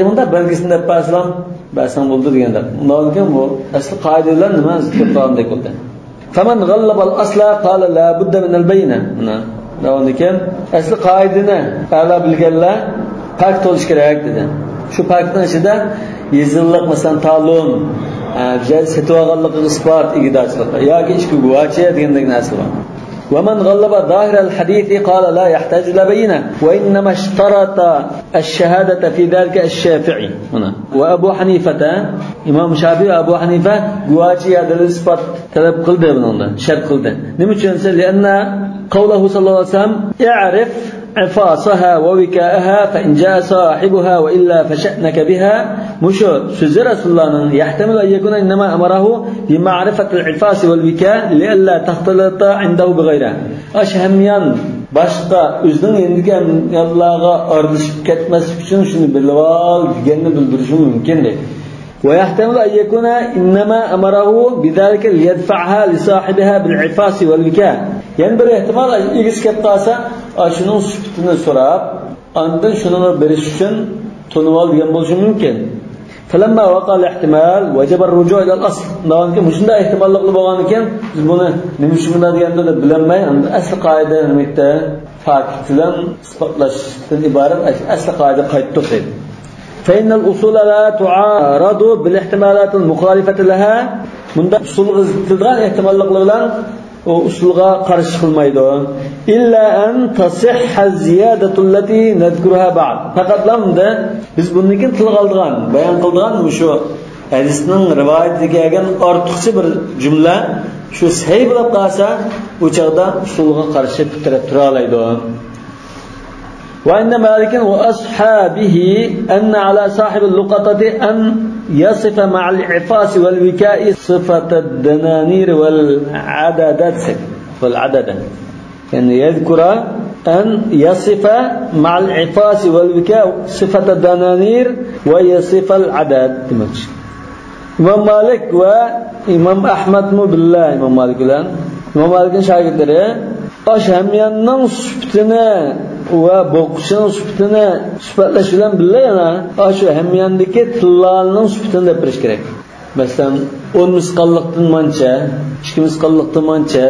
Bunda belgisini deb bersam, bersam bo'ldi deganda. Undan keyin bu asli qoidalar nima zikr bo'ldi. فمن غلب الأصل قال لا بد من البينة. Undan keyin asli qoidani a'lo bilganlar pok bo'lish kerak dedi. Shu pokning ichida yezillik masalan talon, sotib olganligi isbot igidorchilik yoki ichki guvochi degandek narsa bor. ومن غلب ظاهر الحديث قال لا يحتاج إلى بينة وإنما اشترط الشهادة في ذلك الشافعي هنا وأبو حنيفة إمام شافعي وأبو حنيفة guvochi dalil isbot talab qildi bundan shart qildi. Nima uchun? لأن قوله صلى الله عليه وسلم اعرف عفاصها ووكاءها فإن جاء صاحبها وإلا فشأنك بها مشو سوزي رسول الله يحتمل أن يكون إنما أمره بمعرفة العفاص والوكاء لئلا تختلط عنده بغيره. Aş hemyan başqa o'zining endigi hamyanlarga aralashib ketmaslik uchun shuni bilib ol deganini bildirishi mumkin deydi. ويحتمل أن يكون إنما أمره بذلك ليدفعها لصاحبها بالعفاس والوكاء. Yani bir ehtimal egisi kelib qolsa, shuning sifatini so'rab, andan shuni berish uchun tunib ol degan bo'lishi mumkin. فلما وقع الاحتمال وجب الرجوع إلى الأصل. Undan keyin shunday ehtimollikli bo'lgan ekan, biz buni nima uchun bunday deganda bilinmay, asli qoida nimalikda fakt bilan isbotlashdan iborat asli qoida qaytdik deydi. فإن الأصول لا تعارض بالاحتمالات المخالفة لها. Bunda usulga ziddigan ehtimolliklar bilan o usulga qarshi qilmaydi. Illa an tasihha ziyadatu allati nadhkuruha ba'd. Faqat bunda biz bundan keyin tilga oldigan, bayon qildigan shu hadisning rivoyatiga kelgan ortiqcha bir jumla shu sahih bo'lib qolsa, u chaqda usulga qarshi bitirib tura oladi. وعند مالك وأصحابه أن على صاحب اللقطة أن يصف مع العفاس والوكاء صفة الدنانير والعددات والعدد، يعني يذكر أن يصف مع العفاس والوكاء صفة الدنانير ويصف العدد. إمام مالك وإمام أحمد بالله إمام مالك الآن إمام مالك شاگردlari aş hamyanning sifatini va boqishining sifatini sifatlash bilan birga yana shu hamyandagi tillarning sifatini deb berish kerak. Masalan, 10 misqollikdan mancha, 2 misqollikdan mancha,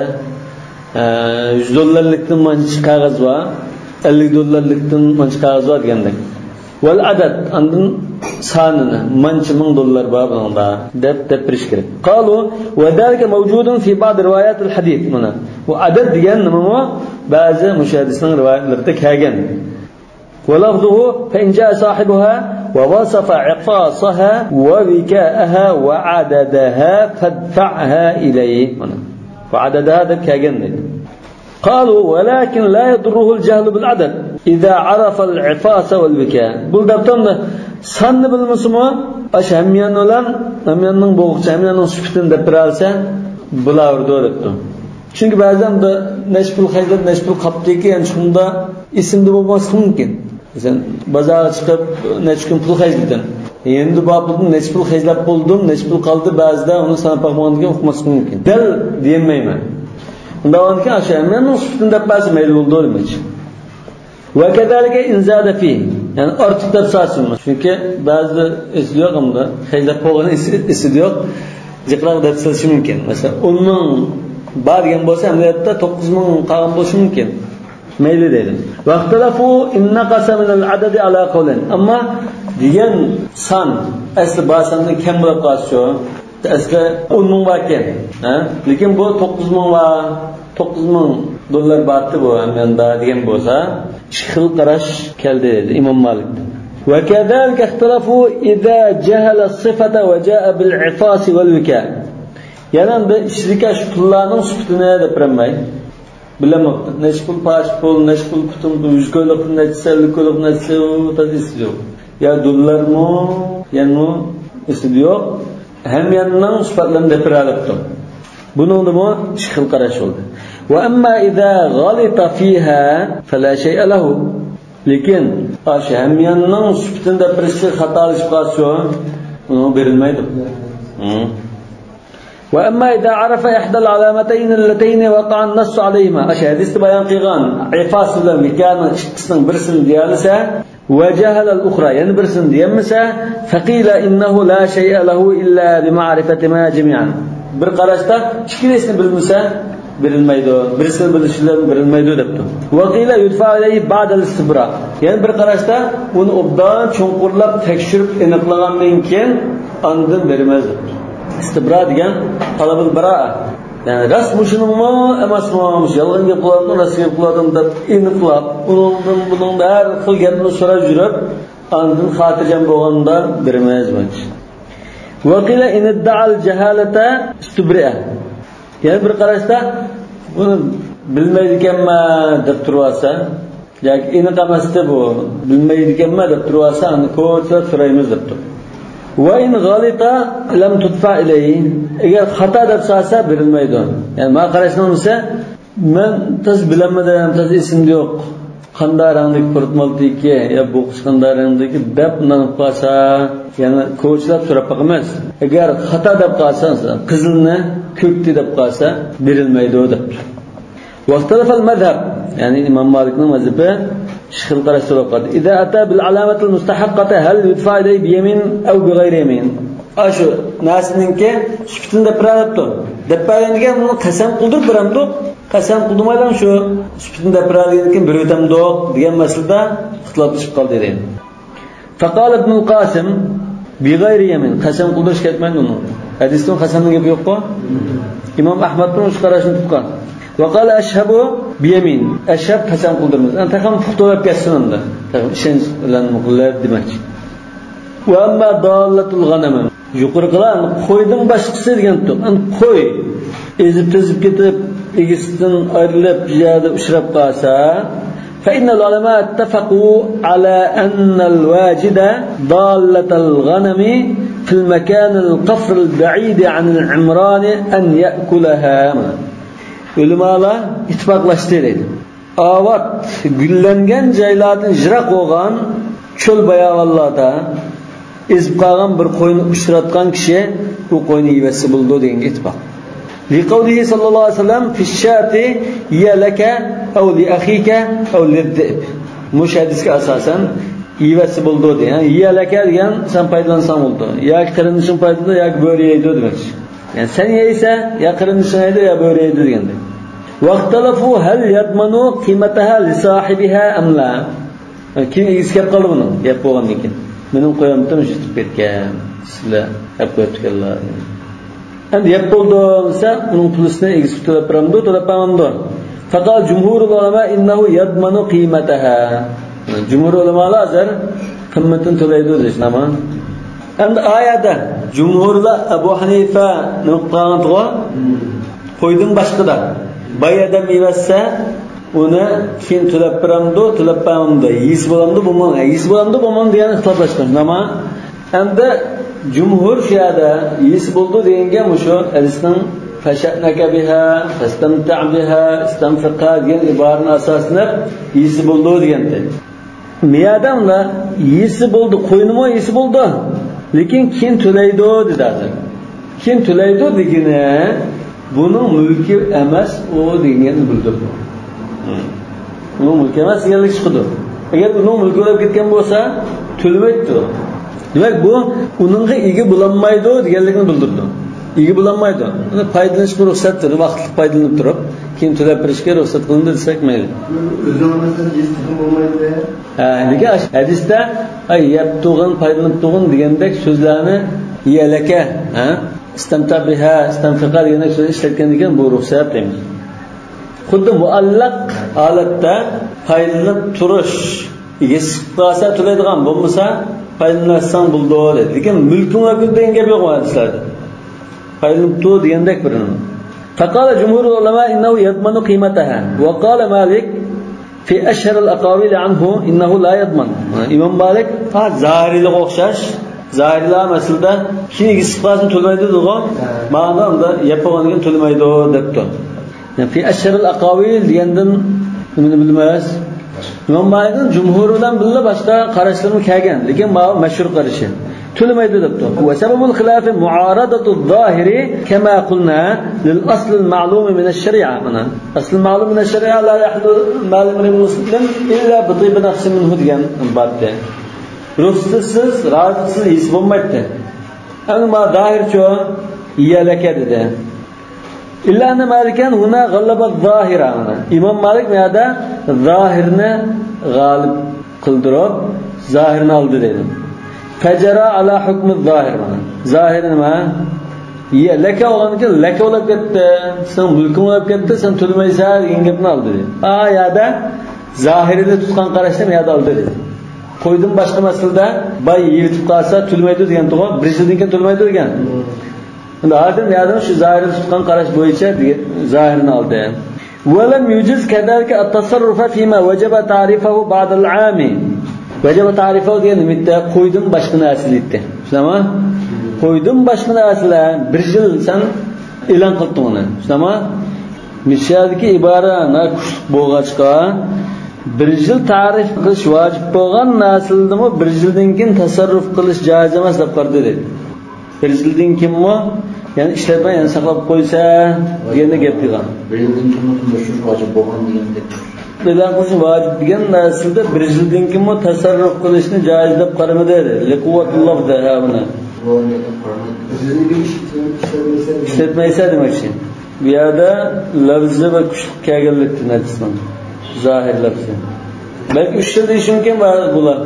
100 dollarlikdan mancha qog'oz va 50 dollarlikdan mancha qog'oz bor degandek. Val adad andan sonini mancha 1000 dollar bor bunda deb berish kerak. Qalu va zalika mawjudun fi ba'd riwayat al-hadith. Mana bu adad degan nima? Ba'zi mushahidisning rivoyatlarida kelgan. ولفظه فإن جاء صاحبها ووصف عقاصها ووكاءها وعددها فادفعها إليه. وعددها deb kelgan deydi. قالوا ولكن لا يضره الجهل بالعدد إذا عرف العفاس والوكاء. Bu debdan sanni bilmasimi, aş hamyan olan hamyanning bo'g'ichi, hamyanning sifatini deb bilsa, bo'laverdi debdi. Chunki ba'zan da nech pul haydab, nech pul qaptiki, yani shunda esimda bo'lmasligi mumkin. Masalan, bozorga chiqib nech kun pul haydadin. Endi bu pulni nech pul haydab bo'ldim, nech pul qoldi, ba'zida uni sanab boqmagandan uqmaslik mumkin. Dal deyolmayman. Unda onki shu hamyanning sifatini deb bersa mayli bo'ldi demoqchi. Va kadalika inzada fi, ya'ni ortiq deb solsin. Chunki ba'zi esida yo'q unda, haydab bo'lgan esida yo'q. Jiqroq deb solishi mumkin. Masalan, 10 ming bor degan bo'lsa, amaliyotda 9 ming qolgan bo'lishi mumkin. Mayli deydi. Vaqtalafu in naqasa min al-adadi ala qawlin. Ammo degan son asli bor sondan kam bo'lib qolsa, asli 10 ming bor ekan, ha? Lekin bu 9 ming va 9 ming dollar bordi bu hamyonda degan bo'lsa, ikki xil qarash keldi dedi Imom Malikdan. Va kadalika ixtalafu idza jahala as-sifata va jaa bil-ifas wal-wika. Yana bir ishlikka shu pullarning sifatini deb bilinmay bilinmoqda. Nech pul pash pul, nech pul butun, 100 ko'yliq, nechta 50 ko'yliq, nechta esida yo'q. Ya dollarmi, ya'ni esida yo'q. Hamyanning sifatlarini deb bilibdi. Buningda ikki xil qarash bo'ldi. Va amma idza g'alita fiha fala shay'a lahu. Lekin shu hamyanning sifatini deb bilishga xatolashib qolsa, uni berilmaydi. وأما إذا عرف إحدى العلامتين اللتين وقع النص عليهما. Aş hadisni bayon qilgan ifos bilan vikani ikkisining birisini deyalsa وجهل الأخرى يعني برسن ديمسا فقيل إنه لا شيء له إلا بمعرفتهما جميعا bir qarashda ikkilisini bilmasa bilinmaydi, birisini bilishlar bilinmaydi debdi. وقيل يدفع إليه بعد الاستبراء yani bir qarashda uni obdan cho'nqurlab tekshirib aniqlagandan keyin andin bermez debdi. İstibra degan talabul baraa yani rast muşununmu emasmi yolg'on gap qiladimi rost gap qiladimi deb aniqlab undan bundan har xil gapni so'rab yurib andin xotirjam bo'lganda bermaymiz. وقيل إن ادعى الجهالة استبرئ yani bir qarashda buni bilmaydi ekanman deb tursa yoki aniq emasdi bu bilmaydi ekanman deb tursa uni ko'plab so'raymiz debdi. وإن غلط لم تدفع إليه eğer xato deb solsa berilmaydi. Yani ma qarashni olsa men tez bilamadim, tez esimda yo'q. Qanday rangdagi purtmaldiki ya bu qanday rangdagi deb undan qolsa, yana ko'chlab so'rab boqamiz. Agar xato deb qolsa, qizilni ko'kdi deb qolsa berilmaydi deb. واختلف المذهب يعني İmam Malik'nin mazhabi xil qarash so'rab qoldi. إذا أتى بالعلامة المستحقة هل يدفع إليه بيمين أو بغير يمين؟ Shu narsaninki sifatini deb beradi. Deb bergan uni qasam qildirib beramdi. Qasam qildirmaydan shu sifatini deb beradigan keyin bir o'tamdi degan masalada ixtiloflashib qoldi deydi. فقال ابن القاسم بغير يمين qasam qildirish ketmaydi uni. Hadisda qasamning gapi yo'q-ku. İmom Ahmadning shu qarashini tutgan. وقال أشهب بيمين أشهب قسم قلدرمز أن تخم فختولاب كسن عنده إشنج لن مقلب demak. وأما ضالة الغنم yuqoriqilar qo'ydan boshqasi degan tuq. Qo'y ezib tezib ketib egisidan ayrilib yerda uchrab qolsa فإن العلماء اتفقوا على أن الواجد ضالة الغنم في المكان القفر البعيد عن العمران أن يأكلها. Ulamalar ittifoqlashdi deydi. Avat gullangan joylardan jiroq bo'lgan cho'l bayovonlarda ezib qolgan bir qo'yni uchratgan kishi u qo'yni yevasi bo'ldi degan ittifoq. لقوله صلى الله عليه وسلم في الشاة هي لك أو لأخيك أو للذئب. Mush hadisga asosan yevasi bo'ldi degan, hiya laka degan sen foydalansang bo'ldi. Yoki qarindoshing foydalanadi, yoki bo'ri yeydi demoqchi. Yani sen yeyse ya qarindoshing yeydi ya bo'ri yeydi degandek. واختلفوا هل يضمن قيمتها لصاحبها أم لا. Kim egisi kelib qoldi buni yeb bo'lgandan keyin. Mening qo'yimdan yutib ketgan. Sizlar yeb qo'yib ketganlar. Endi yeb bo'ldi desa, uning pulisini egisi to'lab beramdi, to'lab bermamdi. فقال جمهور العلماء إنه يضمن قيمتها. Jumhur ulamolar hozir qimmatini to'laydi deydi, nima? Endi oyatda jumhurlar Abu Hanifa nima qilgan qo'ydan boshqada boy odam yevasa uni keyin to'lab beramdi, to'lab bermamdi, yeysi bo'lamdi, bo'lmamdi, yeysi bo'lamdi, bo'lmamdi degan ixtiloflashgan. Nima? Endi jumhur shu yerda yeysi bo'ldi deganga shu hadisning fashatnaka biha, fastamta' biha, istanfiqa degan iborani asoslanib yeysi bo'ldi degandi. Miyadamda yeysi bo'ldi, qo'ynimi yeysi bo'ldi, lekin keyin to'laydi dedi hozir. Keyin to'laydi degani buning mulki emas u deganni bildirdi. Uning mulki emas deganlik chiqdi. Agar uning mulki bo'lib ketgan bo'lsa, to'lamaydi. Demak, bu uningga ega bo'lanmaydi deganlikni bildirdi. Ega bo'lanmaydi. Uni foydalanishga ruxsatdir, vaqtli foydalanib turib, keyin to'lab berishga ruxsat qilindi desak mayli. O'zini masalan yeysi bo'lmaydi. Ha, lekin hadisda ay yeb to'g'in, foydalanib to'g'in degandek so'zlarni yalaka, ha, istamta biha, istanfiqa degandek so'z ishlatgan ekan, bu ruxsat deymiz. Xuddi muallaq holatda foydalanib turish egasi qolsa to'laydigan bo'lmasa foydalansang bo'ldi dedi. Lekin mulking bo'lib degan gap yo'q hadislarda. Foydalanib tur degandek bir nima. فقال جمهور العلماء إنه يضمن قيمتها وقال مالك في أشهر الأقاويل عنه إنه لا يضمن. İmam Malik zahirilik o'xshash, zahirlar masalada keyin egasi qolsa to'lamaydi degan ma'noda unda yapolgan to'lamaydi debdi. Yani fi أشهر الأقاويل degandan nimani bilmaymiz. İmam Malikning jumhuri bilan birga boshqa qarashlari kelgan, lekin mashhur qarashi. To'lamaydi debdi. Va sababul xilafi muaradatu zahiri kama qulna lil asl al ma'lum min ash-shari'a. Mana asl ma'lum min ash-shari'a la yahlu mal muslim illa bi tib nafsi minhu degan bordi. Ruxsatsiz, rozisiz his bo'lmaydi. Ammo zahirchu yalaka dedi. İlla anna Malikan huna g'allaba zahira. İmom Malik bu yerda zahirni g'olib qildirib, zahirni oldi dedi. Fecera ala hukmi zahir mana. Zahir nima? Ya laka olganki laka bo'lib ketdi, sen mulking bo'lib ketdi, sen to'lamaysan degan gapni oldi dedi. A yerda zahirida tutgan qarashni bu yerda oldi dedi. Qo'ydim boshqa masalada bay yetib qolsa to'lamaydi degan to'g'ri, bir yildan keyin to'lamaydi degan. Endi hozir bu yerda shu zahirni tutgan qarash bo'yicha zahirini oldi. ولم يجز كذلك التصرف فيما وجب تعريفه بعد العام. Vacaba tarifi degan nima? Qo'ydim boshqa narsa deydi. Shundami? Qo'ydim boshqa narsalar bir yil sen e'lon qilding uni. Shundami? Mishadiki ibora na kuchli bo'lg'achqa bir yil ta'rif qilish vojib bo'lgan narsalarni bir yildan keyin tasarruf qilish joiz emas deb qaradi dedi. Bir yildan keyinmi ya'ni ishlatmay yana saqlab qo'ysa deganda gap degan. Bir yildan keyin vojib bo'lgan degandek. E'lon qilish vojib degan narsada bir yildan keyin tasarruf qilishni joiz deb qaramadi dedi. Liquvvatulloh da buni. Ishlatmaysa demakchi. Bu yerda lafzi va kuchli kelganlikni natijasi. Zahir lafzi. Balki 3 yil deyish mumkin bular.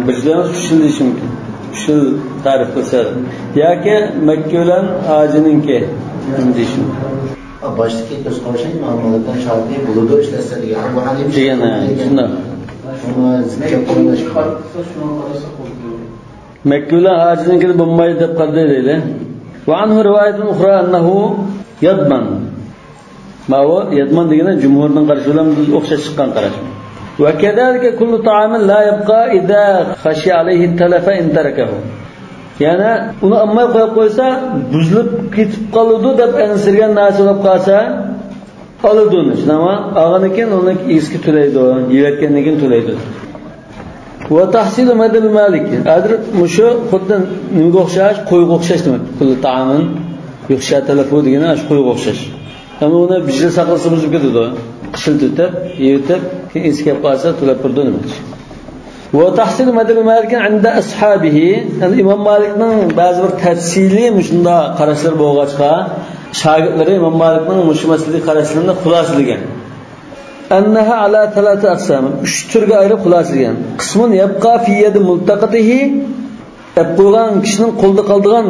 Bir yil emas, 3 yil deyish mumkin. 3 yil ta'rif qilsa yoki Makka bilan hojininki deyish mumkin. Baştaki ko'z qarashing muomaladan shartli bo'ladi ishlasa degan bu hadis degan shunday. Makka bilan hojininki bo'lmaydi deb qaradi deydi. Va anhu rivoyatun ukhra annahu yadman. Ma u yadman degani jumhurning qarashi bilan o'xshash chiqqan qarash. Va kadalika kullu ta'amin la yabqa idza khashiya alayhi talafa in tarakahu. Yana uni ammay qo'yib qo'ysa buzilib ketib qoladi deb ansirgan narsa bo'lib qolsa oladi uni. Shunami? Og'andan keyin uni eski to'laydi, yevatgandan keyin to'laydi. Va tahsilu madhab Malik. Hozir mushu xuddi nimaga o'xshash? Qo'yga o'xshash demak. Kullu ta'amin yukhsha talafu degani shu qo'yga o'xshash. Ammo uni bir yil saqlasa buzib ketadi. Qishiltib, yetib, keyin eski kelib qolsa to'lab turdi demak. وتحصيل مذهب مالك عند أصحابه. İmam Malikning ba'zi bir tafsili shunda qarashlar bo'lg'achqa shogirdlari İmam Malikning mushu masalada qarashlarini xulosalagan. Annaha ala thalatha aqsam. 3 turga ayirib xulosalagan. Qismun yabqa fi yadi multaqatihi, qo'ygan kishining qo'lida qoldigan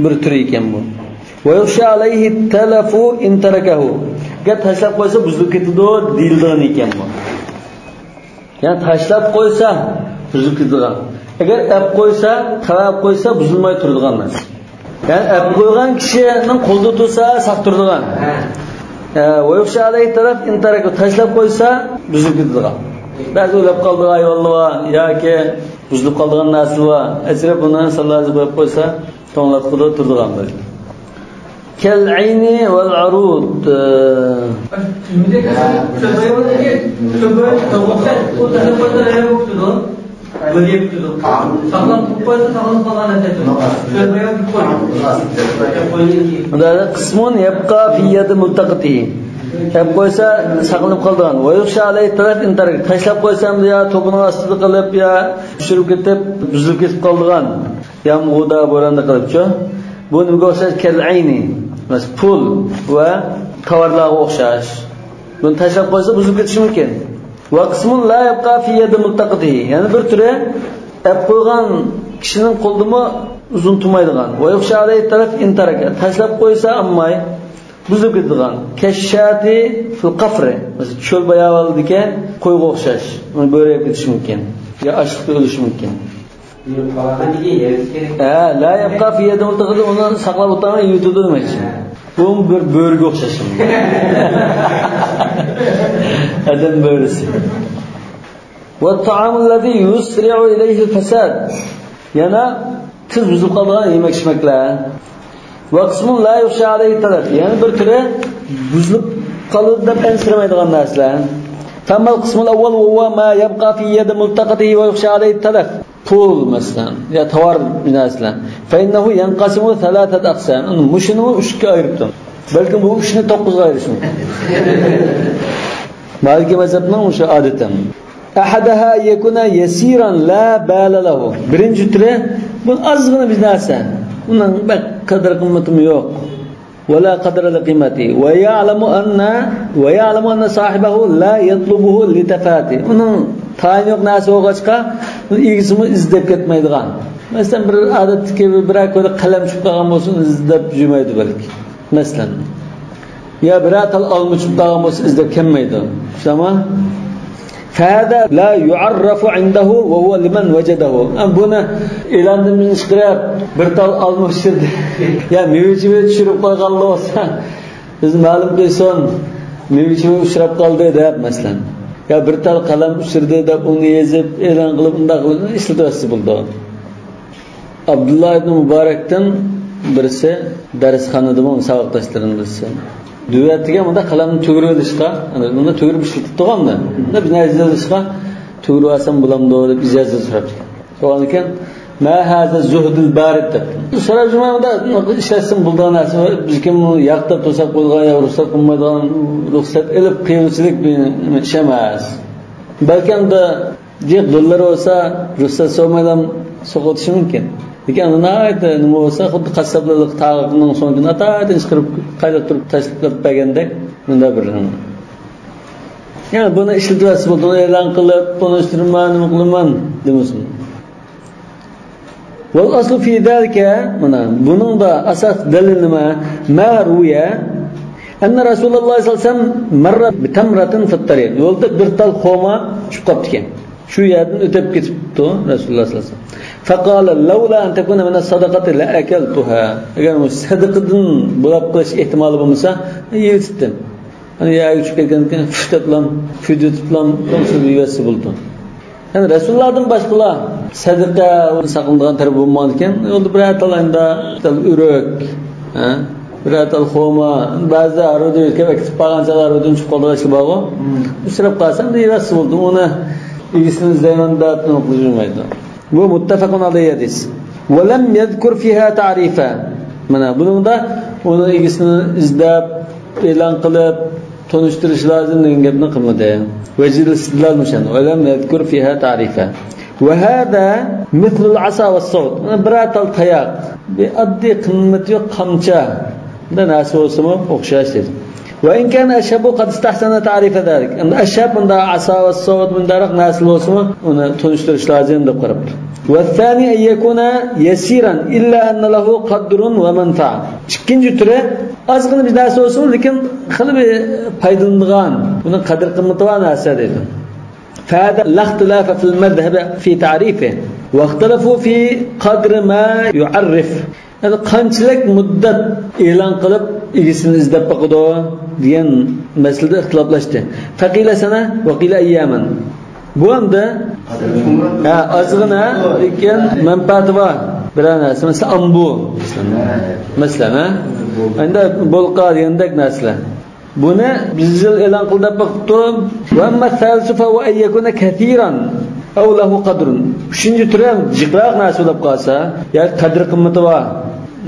bir turi ekan bu. Va yukhsha alayhi talafu in tarakahu. Agar tashlab qo'ysa buzilib ketadi deyilgan ekan bu. Ya'ni tashlab qo'ysa buzilib ketadigan. Agar ap qo'ysa, qarab qo'ysa buzilmay turadigan narsa. Ya'ni ap qo'ygan kishining qo'lida tursa saq turadigan. Va yukhsha alayhi taraf in taraka, tashlab qo'ysa buzilib ketadigan. Ba'zi o'lib qoldigan ayollar bor yoki buzilib qoldigan narsa bor. Ajrab buni sallallohu qo'yib qo'ysa to'nglatqida turadigan bir. Kal ayni val arud. Qismun yabqa fi yadi multaqatihi. Hep qo'ysa saqlanib qoldigan. Va yukhsha alayhi taraf in tarak. Tashlab qo'ysam ya to'pining ostida qilib ya tushirib ketib buzilib ketib qoldigan. Yomg'irda bo'ronda qilibchi. Bu nimaga o'xshash? Kal ayni. Masalan, pul va tovarlarga o'xshash. Buni tashlab qo'ysa buzilib ketishi mumkin. Va qismun la yabqa fi yadi multaqatihi. Ya'ni bir turi ap qo'ygan kishining qo'lidimi uzun turmaydigan. Va yukhsha alayhi taraf in taraka. Tashlab qo'ysa ammay buzilib ketadigan. Kashshati fil qafri. Masalan, cho'l bayovaldagi qo'yga o'xshash. Uni bo'rayib ketishi mumkin. Ya ochlikda o'lishi mumkin. La yabqa fi yadi multaqatihi, uni saqlab o'tirgan yutadi demakchi. Bu bir bo'riga o'xshash. Adam bo'risi. Va ta'amul ladhi yusri'u ilayhi al-fasad. Yana tez buzilib qoladigan yemak ichmaklar. Va qismun la yukhsha alayhi talaf. Ya'ni bir turi buzilib qoladi deb ansiramaydigan narsalar. Famal qismul awwal huwa ma yabqa fi yadi multaqatihi va yukhsha alayhi talaf. Pul masalan yo tovar narsalar. Fa innahu yanqasimu thalathat aqsam. Mushuni 3 ga ayiribdi. Balkim bu 3 ni 9 ga ayirish mumkin. Maliki mazhabning o'sha odati. Ahadaha yakuna yasiran la bala lahu. Birinchi turi bu ozgina bir narsa. Undan bak qadr qimmati yo'q. ولا قدر لقيمته ويعلم أن صاحبه لا يطلبه لتفاته. Onun tayin yo'q narsa bo'lg'achqa egisini izlab ketmaydigan. Masalan, bir odatdagi bir ko'ra qalam tushib qolgan bo'lsa, izlab yurmaydi balki. Masalan, ya bir tal olma tushib qolgan bo'lsa, izlab kelmaydi. Tushunami? فهذا لا يعرف عنده وهو لمن وجده. Buni e'londan chiqarib bir tal olma tushirdi. Ya meva-cheva tushirib qo'yganlar bo'lsa, biz ma'lum qilsin, meva-cheva uchrab qoldi deb masalan. Ya bir tal qalam uchirdi deb uni yezib e'lon qilib undaq qilib ishlatasiz bo'ldi. Abdulloh ibn Muborakdan birisi darsxonada bo'lgan saboqdoshlarining birisi. Duvatga bunda qalamni tug'rib olishga, bunda tug'rib ishlatib turganda, bunda bir narsa olishga tug'rib olsam bo'lamdi deb ijozat so'rabdi. So'ragan ekan, "Ma haza zuhdul barid" deb. So'rab jumada ishlatsam bo'ladigan narsa, biz kim yoqda to'sab qo'ygan yo ruxsat qilmaydigan, ruxsat ilib qiyinchilik bir ish emas. Balki unda jiq dollar bo'lsa, ruxsat so'rmaydan so'qotishi mumkin. Lekin unda nima bo'lsa, xuddi qassoblik tog'ining so'ngini atadan chiqarib qayta turib tashlab bergandek bunda bir nima. Ya'ni buni ishlatasiz bo'ldi, e'lon qilib, tunishtirman, nima qilaman demasin. Wal aslu fi zalika, mana buning da asos dalili nima? Ma ruya anna Rasululloh sollallohu alayhi vasallam marra bi tamratin fi tariq. Yo'lda bir tal xoma tushib qolibdi ekan. Shu yerdan o'tib ketibdi Rasululloh sollallohu alayhi vasallam. Faqala laula an takuna min as-sadaqati la akaltuha. Agar bu sadaqadan bo'lib qolish ehtimoli bo'lmasa, yeydim. Ana yerga tushib ketgan ekan, fitlatlam, fidutlam, tomsib yeyasi bo'ldi. Yani Resulullah'dan başkalar sadaqa saqlanadigan taraf bo'lmagan ekan. Yo'lda bir talayda tal uruk, bir tal xoma, ba'zi arada o'tib ketib qolganchalar o'din chiqib qoldi shu bog'i. Uchrab qolsam deyasi bo'ldi. Uni egisini izlayman deb nima qilmaydi. Bu muttafaqun alayhi hadis. Va lam yadhkur fiha ta'rifa. Mana buningda uni egisini izlab, e'lon qilib tonishtirish lozim degan gapni qilmadi. وجد الاستدلال مشان ولم يذكر فيها تعريفا. وهذا مثل العصا والصوت. برات الطياق بأدي قيمته قمچا ده ناس وسمو o'xshash dedi. وإن كان أشهب قد استحسن تعريف ذلك. أن أشهب من عصا والصوت من دارق ناس وسمو uni tonishtirish lozim deb qarabdi. والثاني أن يكون يسيرا إلا أن له قدر ومنفعة. Ikkinchi turi ozgina bir narsa bo'lsin, lekin qilib foydalanadigan, uning qadr qimmati bor narsa deydi. فهذا لا اختلاف في المذهب في تعريفه واختلفوا في قدر ما يعرف. Yani qanchalik muddat e'lon qilib egisini izlab boqadi degan masalada ixtiloflashdi. Faqila sana va qila ayyaman. Bu hamda ozgina lekin manfaati bor biror narsa, masalan ambu, masalan, endi bo'lqa degandek narsalar. Buni biz yil e'lon qilib boqibdi. Va amma thalsu fa wa ayyakuna kathiran aw lahu qadrun. Uchinchi turi ham jiqroq narsa bo'lib qolsa, yoki qadr qimmati bor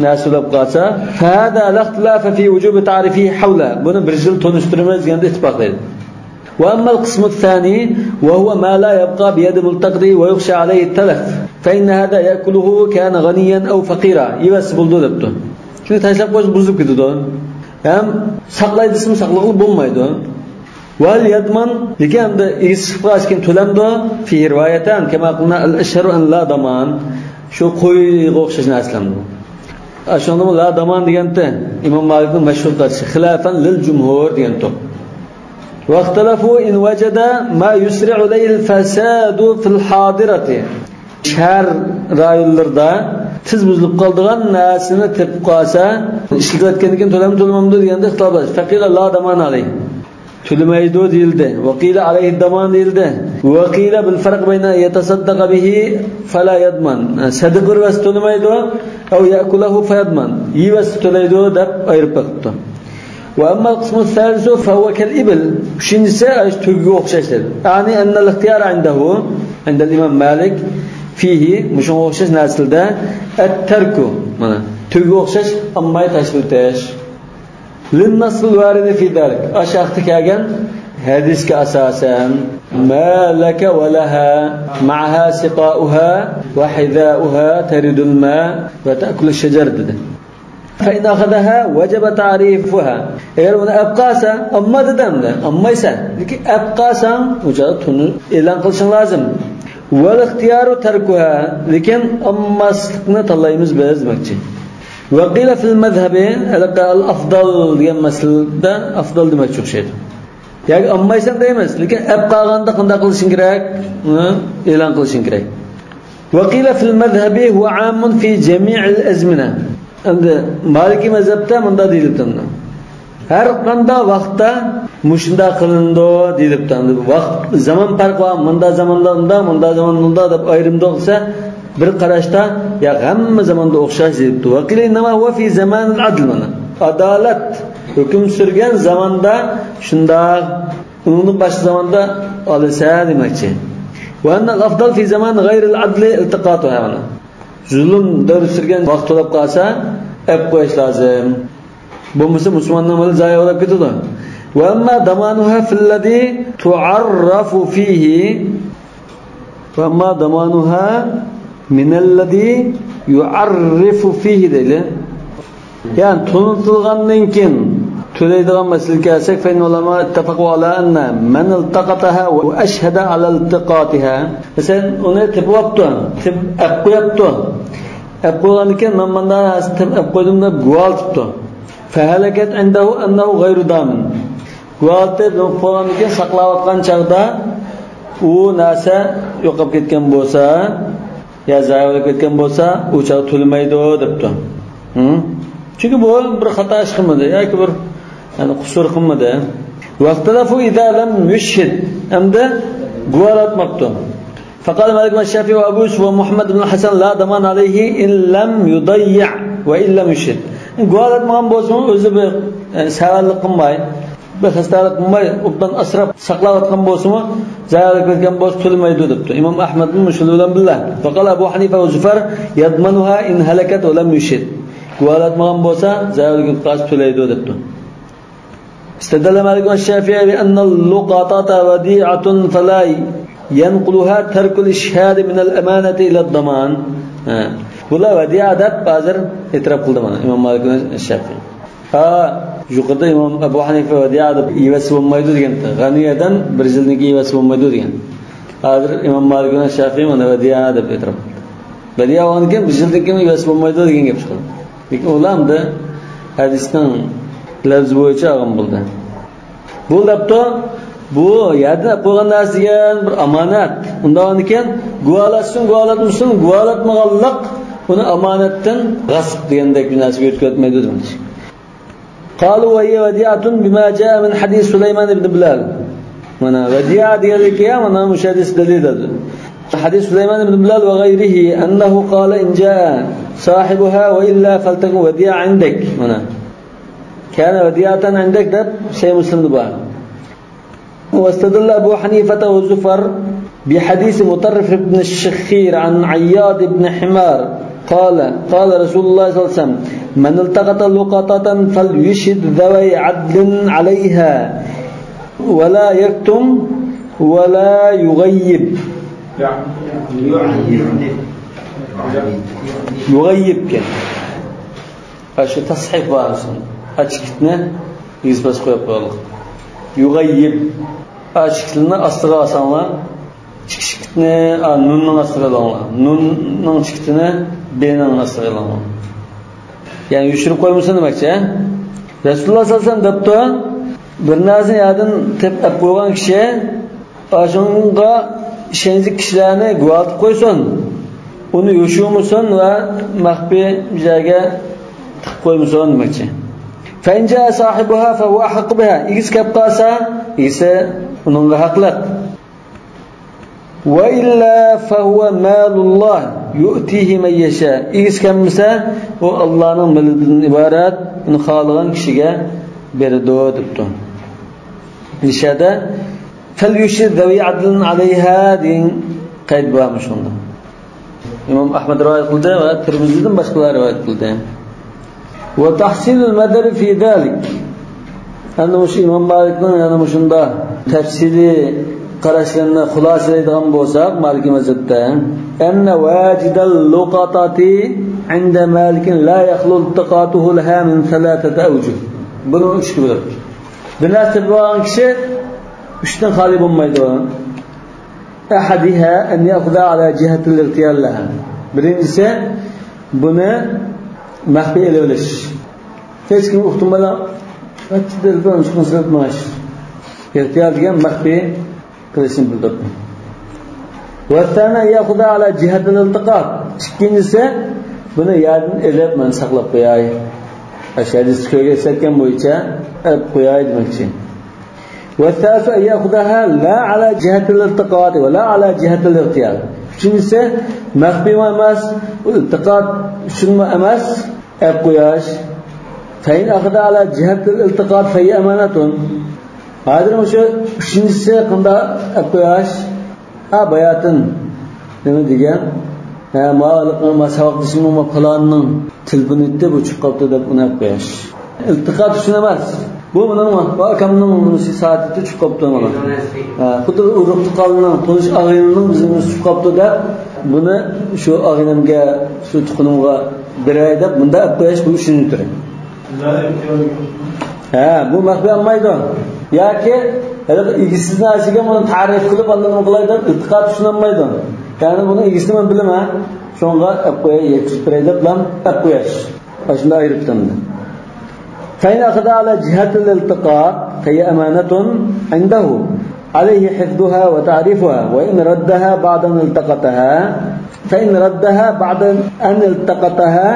narsa bo'lib qolsa, fa hada la ixtilafa fi wujub ta'rifihi hawla. Buni bir yil tunishtiramiz deganda ittifoqlaydi. وأما القسم الثاني وهو ما لا يبقى بيد ملتقطه ويخشى عليه التلف فإن هذا يأكله كان غنيا أو فقيرا. يبس buldu debdi. Chunki tashlab qo'yish buzib ketadi. Ham saqlay desam saqlag'ili bo'lmaydi. Wal yadman, lekin endi egisi chiqib qolishgan to'lamdi. Fi rivoyatan kama qilna al-ashharu an la daman. Shu qo'yga o'xshash narsalar bu. Shunda la daman deganda Imom Malikning mashhur qilishi xilafan lil jumhur degan to'p. واختلفوا إن وجد ما يسرع إليه الفساد في الحاضرة. Shahar rayonlarida tez buzilib qoladigan narsani tepib qolsa, ishlatayotgandan keyin to'lamni to'lamamdi deganda ixtiloflash. Faqila la daman alayh. To'lamaydi deyildi. Va qila alayhi daman deyildi. Va qila bil farq bayna yatasaddaqa bihi fala yadman. Sadaqa bersa to'lamaydi, aw ya'kulahu fayadman. Yevasa to'laydi deb ayirib qo'yibdi. وأما القسم الثالث فهو كالإبل. Üçüncüsü tügü o'xshash dedi. Yani أن الاختيار عنده عند الإمام مالك Fihi mushunga o'xshash narsalarda at-tarku mana tuga o'xshash ammay tashlatish. Lin-nasl varidi fi dalik. Ashaqda kelgan hadisga asasan ma laka va laha ma'aha siqa'uha va hida'uha taridul ma va ta'kulu ash-shajar dedi. Fa in akhadaha wajaba ta'rifuha. Agar uni abqasa, amma dedimda, ammaysan. Lekin abqasan, o'sha tuni e'lon qilishing lozim. Val ixtiyoru tarkuha, lekin ammaslikni tanlaymiz biz demoqchi. Va qila fil mazhabi al afdal degan masalada afdal demoqchi o'xshaydi. Ya'ni ammaysan deymiz, lekin abqaganda qanday qilishing kerak? Uni e'lon qilishing kerak. Va qila fil mazhabi huwa amun fi jami'il azmina. Endi Maliki mazhabda bunda deyilibdi. Har qanday vaqtda mushunda qilindi deyilibdi. Vaqt zaman farqi bor, bunda zamonda unda, bunda zamonda unda deb ayrimda qilsa, bir qarashda ya hamma zamonda o'xshash deyilibdi. Va qila nima huwa fi zamanil adl mana. Adolat hukm surgan zamonda shundoq, undan boshqa zamonda olsa demakchi. Va annal afdal fi zaman g'ayril adli iltiqatuha mana. Zulm davr surgan vaqt to'lab qolsa, ap qo'yish lozim. Bo'lmasa musulmonning moli zayo bo'lib ketadi. Va amma damanuha fil ladhi tu'arrafu fihi va amma damanuha min alladhi yu'arrifu fihi deydi. Ya'ni tunitilgandan keyin to'laydigan masalaga kelsak, fa in ulama ittafaqu ala anna man iltaqataha wa ashhada ala iltiqatiha. Masalan, uni tepib olibdi, tep ap qo'yapti. Ap qo'ygandan keyin men bundan tep ap qo'ydim deb guvoh tutdi. Fahalakat indahu annahu ghayru damin. Guvoh deb qo'ygandan keyin saqlayotgan chaqda u narsa yo'qolib ketgan bo'lsa, ya zayo bo'lib ketgan bo'lsa, u chaq to'lamaydi debdi. Chunki bu bir xato ish qilmadi yoki bir yani qusur qilmadi. Vaqtalafu idza lam yushhid. Hamda guvohlatmabdi. Faqal Malik va Shafi'i va Abu Yusuf va Muhammad ibn Hasan la daman alayhi in lam yudayyi' va in lam yushhid. Guvohlatmagan bo'lsa, o'zi bir savallik qilmay, bir xastalik qilmay, obdan asrab saqlayotgan bo'lsa-mu, zarar ko'rgan bo'lsa to'lamaydi debdi. Imom Ahmad shu bilan billah. Faqal Abu Hanifa va Zufar yadmanuha in halakat va lam yushhid. Guvohlatmagan bo'lsa, zarar ko'rgan to'laydi debdi. استدل مالك والشافعي بأن اللقطة وديعة فلا ينقلها ترك الإشهاد من الأمانة إلى الضمان. Bular vadi'a deb hozir e'tirof qildi mana Imom Malik va Shafiy. Ha, yuqorida Imom Abu Hanifa vadi'a deb ivasi bo'lmaydi degan, g'aniyadan bir yildan keyin ivasi bo'lmaydi degan. Hozir Imom Malik va Shafiy mana vadi'a deb e'tirof qildi. Vadi'a olgandan keyin bir yildan keyin ivasi bo'lmaydi degan gap chiqdi. Lekin ular hamda hadisning lafz bo'yicha ag'im bo'ldi. Bu debdi, bu yerda qo'ygan narsa degan bir omonat. Undan keyin guvohlatsin, guvohlatmasin, guvohlatmaganlik uni omonatdan g'asb degandek bir narsaga o'tkazmaydi demoqchi. Qalu va hiya vadi'atun bima jaa min hadis Sulaymon ibn Bilal. Mana vadi'a deganligi ham mana o'sha hadis dalil dedi. Hadis Sulaymon ibn Bilal va g'ayrihi annahu qala in jaa sahibuha va illa faltakun vadi'a indak. Mana كان وديعة عندك ده شيء مسلم بقى. واستدل أبو حنيفة وزفر بحديث مطرف بن الشخير عن عياض بن حمار قال قال رسول الله صلى الله عليه وسلم من التقط لقطة فليشهد ذوي عدل عليها ولا يكتم ولا يغيب. يغيب كان شو تصحيح بقى açıklıkni yuz bas qo'yib qo'yaylik. Yug'ayyib açıklıkni ostiga olsanglar, chiqishlikni nunning ostiga olinglar. Nunning chiqitini bning ostiga olinglar. Ya'ni yushirib qo'ymasin demakchi. Rasululloh sollallohu alayhi vasallam debdi, bir narsani yerdan tepib qo'ygan kishi shunga ishonchli kishilarni guvohlatib qo'ysin. Uni yoshirmasin va maxfiy joyga tiqib qo'ymasin demakchi. فإن جاء صاحبها فهو أحق بها. إيس كبقاسا إيس ununga haqliq. وإلا فهو مال الله يؤتيه من يشاء. إيس kemmisa o Allah'ın malidan ibarat, uni xohlagan kishiga beradi debdi. Nishada فليشهد ذوي عدل عليها degan qayd bormi shunda. İmam Ahmed rivayet qildi va Tirmiziydan boshqalar rivayet qildi. Va tahsilul madhab fi zalik. Endi shu İmam Malikning yana shunda tafsili qarashlarini xulosalaydigan bo'lsak, Maliki mazhabda anna vajidal luqatati inda Malikin la yakhlu iltiqatuhu laha min thalathati awjuh. Buni uchga bo'ladi. Bir narsa bo'lgan kishi uchdan xoli bo'lmaydi. Ahadiha an ya'khudha ala jihati al-ightiyal laha. Birinchisi buni maxfiy elib olish. Hech kim uqtirmadan İhtiyal degan maxfiy qilishni bildirdi. Va thana ya'khudha ala jihati al-iltiqat. Ikkinchisi buni yerdan elib men saqlab qo'yay. Hadis ko'rga eslatgan bo'yicha olib qo'yay demoqchi. والثالث أن يأخذها لا على جهة الالتقاط ولا على جهة الاغتيال. Üçüncüsü مخفي emas, iltiqat uchun emas, olib qo'yish. فإن أخذ على جهة الالتقاط فهي أمانة. Hozir o'sha uchinchisi qanday olib qo'yish? Ha, bayatin nima degan? Ha, ma saboqdoshimning falonning telefoni bu chiqib qoldi deb uni olib qo'yish. Iltiqat uchun emas. Bu buning akamning soati tushib qolibdi mana. Ha, xuddi urug' tuqqanning, tunish og'aynining bizning tushib qolibdi deb buni shu og'aynimga, shu tuqqanimga beray deb bunda olib qo'yish bu uchinchi turi. Ha, bu maxfiy olmaydi. Yoki hali egisiz narsaga buni ta'rif qilib, ondan qilay deb iltiqat uchun olmaydi. Ya'ni buni egisini men bilaman, shunga olib qo'yay, yetkazib beray deb lan olib qo'yish. Shunda ayirib turdi. فإن أخذ على جهة الالتقاط فهي أمانة عنده عليه حفظها وتعريفها وإن ردها بعد أن التقطها فإن ردها بعد أن التقطها.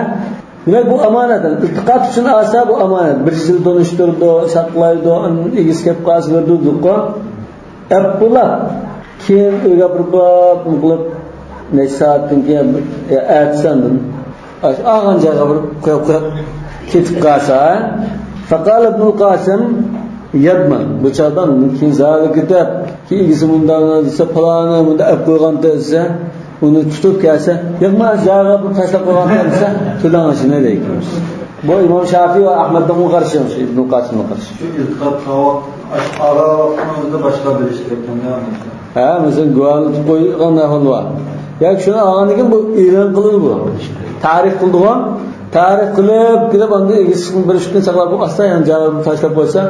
Demek bu amanet. İltiqat uchun olsa bu amanet. Bir yil donishtirdi, saqlaydi, egisi kelib qolsa berdi, bular keyin uyga borib qilib necha soatdan keyin aytsan olgan joyga borib qo'yib qo'yib ketib qolsa, faqal ibn Qasim yadman. Bu chaqdan keyin zali ketib, keyin egisi bundan desa, faloni bunda olib qo'ygan desa, uni tutib kelsa, yo'qma joyga bir tashlab qo'ygan desa, to'lanishini deydi. Bu İmom Shafiy va Ahmaddan qarshi, Ibn Qasimga qarshi. Shu iltiqat ara vaqtida boshqa bilish kerak. Ha, masalan, guvohlik qo'ygan ahvol bor. Yoki shuni olgandan keyin bu e'lon qiladi bu. Ta'rif qildigan, ta'rif qilib, kelib unda egisini bir kun saqlab asta yana joyga tashlab qo'ysa,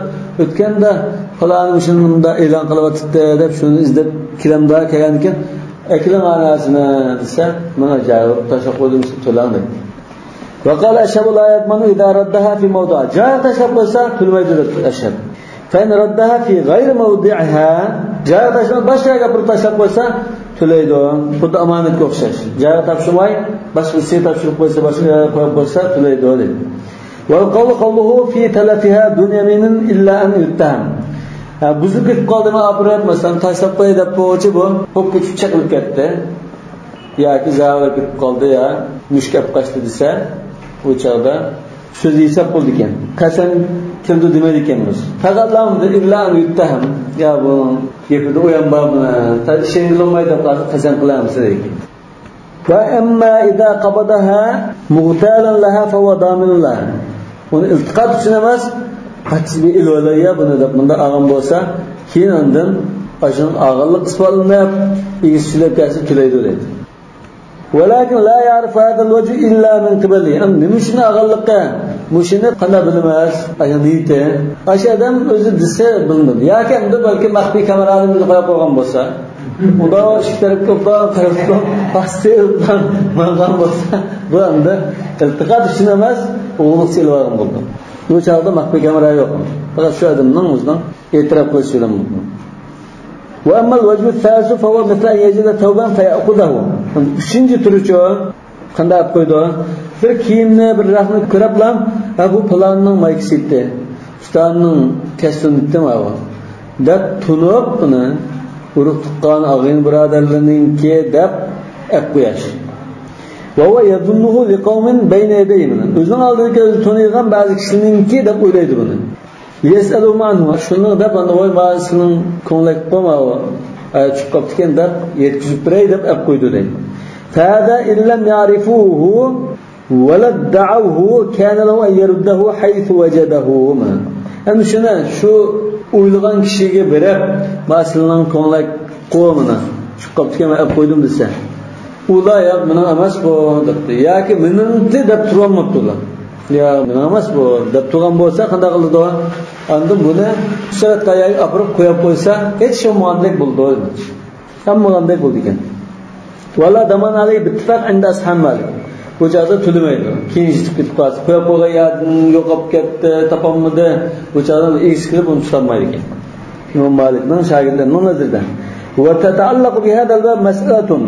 o'tganda faloni shuni bunda e'lon qilyapti deb shuni izlab kelamda kelgan ekan, akling anasini desa, mana joyga tashlab qo'ydim, to'lang deydi. وقال أشهب لا يضمن إذا ردها في موضعها. جاء تشهب قلسا تلميد أشهب. فإن ردها في غير موضعها جاء تشهب بشكا قبر تشهب قلسا تلميد خد أمانة كوخشش. جاء تبشماي بشكا سي تبشم قلسا بشكا قلسا تلميد. والقول قوله في تلفها دون يمين إلا أن يتهم. Buzib ketib qoldimi apparat masalan tashlab qo'y deb qo'ychi bu ho'p chaqilib ketdi yoki zarar kirib qoldi ya mushuk olib qochdi desa, u chaqda so'z hisob bo'ldi ekan. Qasam keldi demaydi ekanmiz. Faqat illa yuttaham. Ya bu gapida o'yan bormi? Ishonilmaydi deb qasam qilamiz degan. Va amma idza qabadaha mughtalan laha fa huwa daminun laha. Uni iltiqat uchun emas, qat'iy ilvalaya buni deb bunda og'am bo'lsa, keyin undan ashun og'anlik isbotlanib, egisi kelsa to'laydi deydi. ولكن لا يعرف هذا الوجه إلا من قبله. Nima uchun og'anlikqa mushuni qanday bilmas, niyati. O'sha odam o'zi desa bilinadi. Yoki endi balki maxfiy kamerani qo'yib qo'ygan bo'lsa, unda ikki tarafga qarab pastel bilan mangan bo'lsa, bu endi iltiqat uchun emas, o'g'liq selvagan bo'ldi. Bu chaqda maxfiy kamera yo'q. Faqat shu odamning o'zidan e'tirof qilishi bilan mumkin. وأما الوجه الثالث فهو مثل أن يجد ثوبا فيأخذه. Üçüncü türü qanday olib qo'ydi? Bir kiyimni, bir rahni ko'rib lan, bu falonning maykisi edi, ustoning kostyumi edi bu deb tunib buni urug' tuqqan og'in birodarlarninki deb olib qo'yish. Va huwa yadunnuhu liqawmin bayna yadayhi. O'zining oldidagi o'zi tunaydigan ba'zi kishilarninki deb o'ylaydi buni. Yes'alu anhu. Shuni deb anda voy ba'zisining ko'ngli qo'yma, chiqib qolibdi ekan deb yetkazib beray deb olib qo'ydi deydi. فهذا إن لم يعرفوه ولا ادعوه كان له أن يرده حيث وجده. Endi shuni shu o'ylagan kishiga berib, masalan, ko'nglak qo'mini chiqib qolibdi, men olib qo'ydim desa, ular yo'q, mening emas bu debdi yoki meningti deb turolmabdi ular. Ya mening emas bu deb turgan bo'lsa qanday qiladi? Endi buni suratga olib qo'yib qo'ysa, hech bo'lmagandek bo'ldi. Hammagandek bo'ldi ekan. Wala daman alayhi bittifaq inda ashab Malik. Bu chog'da to'lamaydi. Keyin yetib ketib qolsa, qo'yib qo'ygan yerdan yo'qolib ketdi, topolmadi. Bu chog'da egisi kirib uni tutolmaydi ekan. İmom Malikning shogirdlarining nazarida. Va tata'allaqu bi hadal bab mas'alatun.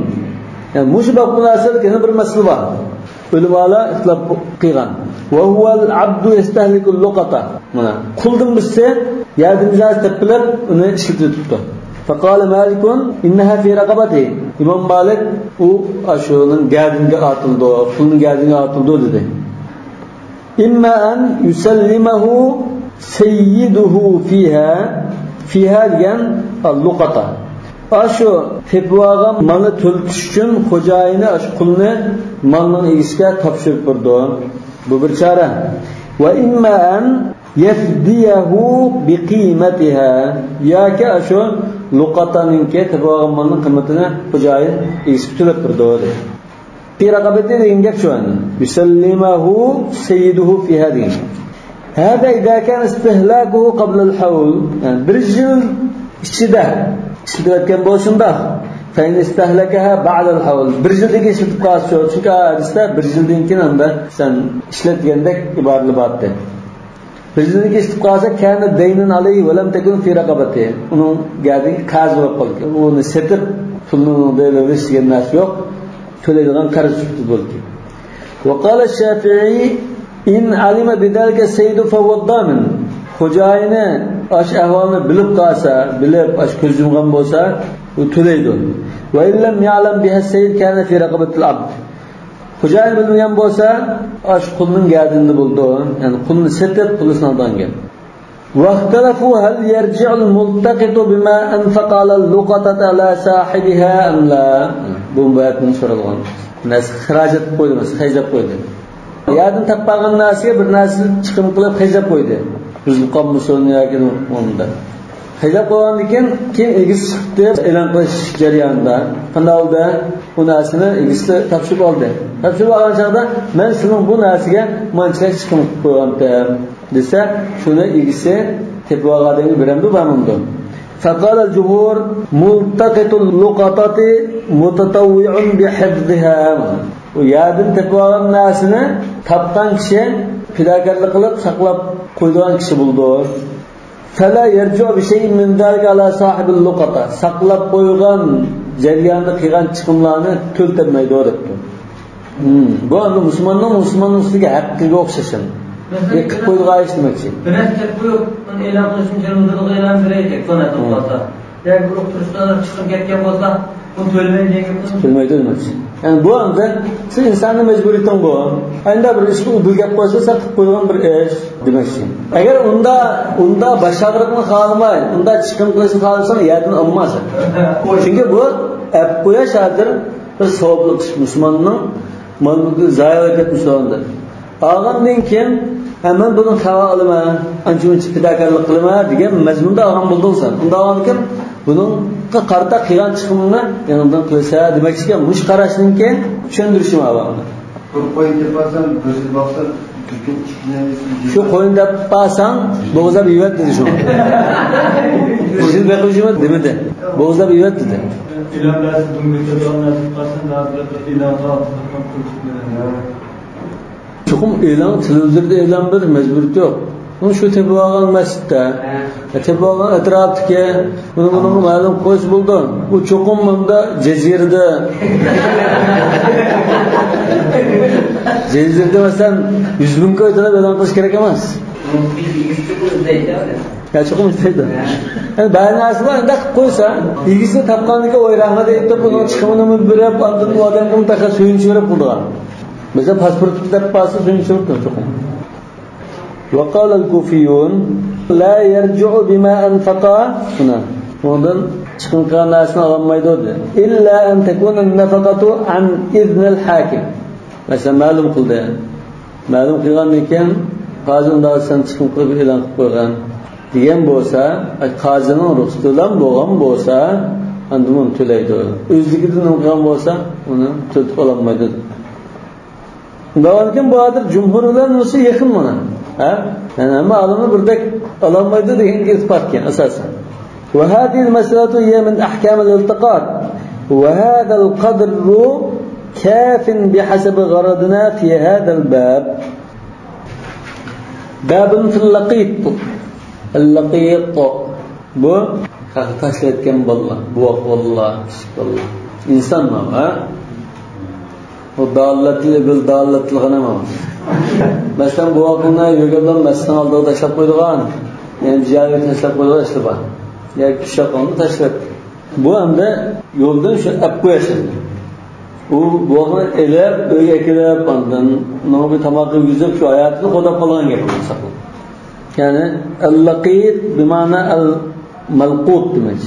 Yani mushu bab munosabatida yana bir masala bor. Ulamolar ixtilof qilgan. Va huval abdu yastahliku luqata. Mana quldan birisi yardımcılar tepilib uni ishlatib tutdi. فقال مالك إنها في رقبته. İmam Malik u aşu'nun gerdinge atıldı, kulun gerdinge atıldı dedi. İmma en yusellimehu seyyiduhu fiha, fiha degan al-luqata. Aşu tepvaga malni to'litish uchun xo'jayini aşu qulni malning egasiga topshirib berdi. Bu bir chora. Va imma en yafdiyahu biqiymatiha, yoki aşu luqataninki tepvaga malning qiymatini xo'jayin egasi to'lab berdi dedi. Fi raqabati degan gap shu endi. Yusallimahu sayyiduhu fiha degan. Hada idza kana istihlakuhu qabla al-hawl. Yani bir yil ichida ishlatayotgan bo'lsin-da, fa in istahlakaha ba'da al-hawl. Bir yildan ishlatib qolsa, chunki hadisda bir yildan keyin unda sen ishlat degandek iboralar bor-da. Bir yildan keyin ishlatib qolsa, kana daynun alayhi va lam takun fi raqabati. Uning gardagi qarz bo'lib qoldi. Uni setib pulni berish degan narsa yo'q. To'laydigan qarz bo'ldi. Va qala Shafi'i in alima bidalika sayyidu fa huwa ad-damin. Xo'jayini ash ahvolini bilib qolsa, bilib ash ko'z yumgan bo'lsa, u to'laydi. Va illam ya'lam biha sayyid kana fi raqabatil abd. Xo'jayin bilmagan bo'lsa, ash qulning gardinida bo'ldi. Ya'ni qulni setib pulisini olgan. Va ixtalafu hal yarji'ul multaqitu bima anfaqa ala luqatati ala sahibiha am la. Bu bayatning so'ralgan. Narsa xarajat qo'ydi, xarajat qo'ydi. Yerdan topgan narsaga bir narsa chiqim qilib xarajat qo'ydi. Buzilib qolmasin yoki unda. Xarajat qo'ygandan keyin egisi chiqdi e'lon qilish jarayonida. Qanday oldi? Bu narsani egisi topshirib oldi. Topshirib olgan chog'da men sizning bu narsaga mancha chiqim qilib qo'ygandim desa, shuni egisi tepib olgandan beramdi bamindi. فقال الجمهور ملتقط اللقطة متطوع بحفظها. Yerdan tepib olgan narsani topgan kishi fidokorlik qilib saqlab qo'ydigan kishi bo'ldi. فلا يرجع بشيء من ذلك على صاحب اللقطة. Saqlab qo'ygan jarayonda qilgan chiqimlarni to'ldirmaydi debdi. Bu endi musulmonning musulmonning ustiga haqqiga o'xshashin. Qilib qo'ygan ish demakchi. Bir narsa qo'yib, uni e'lon qilish uchun e'lon beraylik, so'na to'xtasa. Yoki bir o'qituvchilar chiqim ketgan bo'lsa, uni to'lamaydi degan to'lamaydi demakchi. Yani bu anda siz insonni majburiyating bu. Endi bir ishni udilgab qo'ysa, sen qilib qo'ygan bir ish demakchi. Agar unda boshog'riqni xohlamay, unda chiqim qilishni xohlasang, yerdan olmaysan. Chunki bu ap qo'yash hozir bir savobli ish, musulmonning mol mulki zoya ketmasondir. Olgandan keyin men buni xabar olaman, ancha-muncha fidokorlik qilaman degan mazmunda olgan bo'lding sen. Unda olgandan keyin buning qarta qilgan chiqimini yanından qilsa demakchiki, mush qarashningki tushuntirishim avvalda. Bir qo'yin tepasam, bir yil boqsam, shu qo'yin deb basam, bo'g'izlab yevat dedi shu. Bir yil boqishim demadi. Bo'g'izlab yevat dedi. E'lon bersa, bunga nasib qilsin, e'lon Cho'qim e'lon televizorda e'lon bir majburiyat yo'q. Uni shu tepib olgan masjidda, tepib olgan atrofdagi buni ma'lum qo'yish bo'ldi. U cho'qim bunda jazirada. Jazirada masalan 100 ming ko'y talab e'lon qilish kerak emas. Ya cho'qim istaydi. Yani ba'zi narsalar unda qilib qo'ysa, egisini topganligi oy rahmat aytib, uni chiqimini berib, ondan u odamga taqa suyunch berib qildigan. Mesela pasport deb qolsa suyunch berib cho'qim. وقال الكوفيون لا يرجع بما أنفق هنا. Ondan Chiqim qilgan narsani ololmaydi dedi. Illa an takuna an-nafaqatu an iznil hakim. Masalan, ma'lum qildi. Ma'lum qilgandan keyin qozi undan sen chiqim qilib e'lon qilib qo'ygan degan bo'lsa, qozining ruxsati bilan bo'lgan bo'lsa, endi buni to'laydi. O'zligidan qilgan bo'lsa, uni to'latib ololmaydi. Lekin bu adır cumhur bilan nasıl yakın buna? Ha? Yani ama alımı birdek alınmaydı degan isbatken asasen. وهذه المسألة هي من أحكام الالتقاط وهذا القدر كاف بحسب غرضنا في هذا الباب. باب في اللقيط. اللقيط bu taşlayotgan bolalar, buvoq bolalar, kichik bolalar. İnsan mı? Ha? O dallatli bil dallatlig'ini emas. Masalan, buvoqni yo'ldan masjidning oldiga tashlab qo'ydigan, ya'ni joyga tashlab qo'ydigan ishlar bor. Yoki tushoqni tashlab. Bu hamda yo'ldan shu olib qo'yish. U buvoqni elab, uyga kelib, ondan bir tomoq yuzib shu hayotini qo'dab qolgan gap bu. Ya'ni al-laqit bima'na al-malqut demak.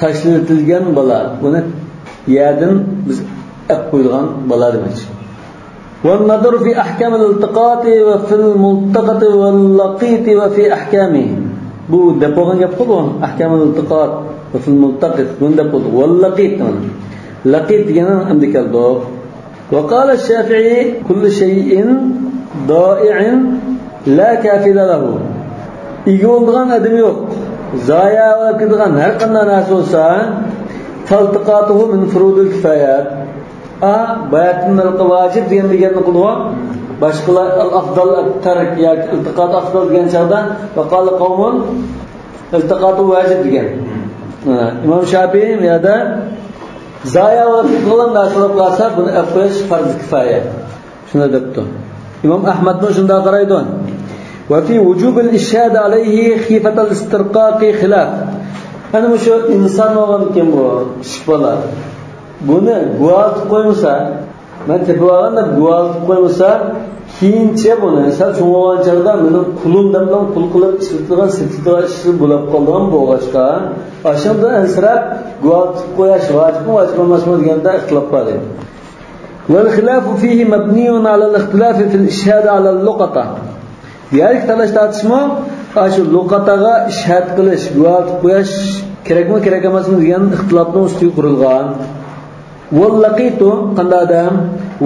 Tashlatilgan bola. Buni yerdan biz olib qo'yilgan bola demak. والنظر في أحكام الالتقاط وفي الملتقط واللقيط وفي أحكامه. Bu deb bo'lgan gap bu أحكام الالتقاط وفي الملتقط buni deb bo'ldi. واللقيط لقيط degani endi keldi. وقال الشافعي كل شيء ضائع لا كافل له. Ega bo'lgan odam yo'q. Zoya bo'lib ketadigan har qanday narsa bo'lsa, فالتقاطه من فروض الكفايات. Bayatın vacib degan deganni qilgan, boshqalar al-afdal at-tark yoki iltiqot afdal degan chaqda vaqala qavmun iltiqotu vacib degan. Imom Shofiy bu yerda zoya bo'lib qolgan narsalar qolsa, buni olib qo'yish farz kifoya. Shuni debdi. Imom Ahmadni shunday qaraydi. Va fi vujub al-ishhad alayhi khifat al-istirqaq xilaf. Ana shu inson bo'lgan kim bu kichik bola. Buni guvoh tutib qo'ymasa, men tepib olganda guvoh tutib qo'ymasa, keyincha buni sal cho'ng bo'lgan chog'da meni qulim deb qul qilib ishlatilgan, setilgan ishi bo'lib qolgan bo'lg'achqa, shundan ansirab guvoh tutib qo'yish vojibmi, vojib emasmi deganda ixtilof bor edi. والخلاف فيه مبني على الاختلاف في الإشهاد على اللقطة. Diğer talash tartishma shu luqataga ishhad qilish, guvoh tutib qo'yish kerakmi, kerak emasmi degan ixtilofning ustiga qurilgan. واللقيط qanday odam?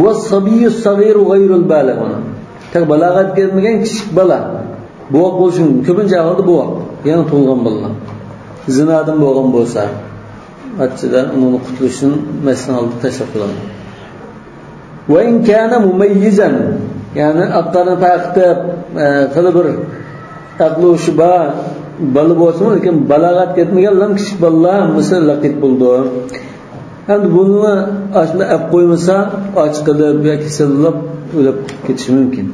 والصبي الصغير غير البالغ. Tak balog'at kelmagan kichik bola. Buvoq bo'lishi mumkin. Ko'pincha ahvolda buvoq, ya'ni tug'ilgan bola. Zinodan bo'lgan bo'lsa, atchidan uni qutulish uchun masjidning oldiga tashlab qo'yadi. Va in kana mumayyizan, ya'ni aqlini paqtib, hali bir aqli hushi bor bola bo'lsa, lekin balog'at ketmagan lam kichik bolalar hammasi laqit bo'ldi. Endi buni aslida olib qo'ymasa, och qilib yoki kasallab o'lib ketishi mumkin.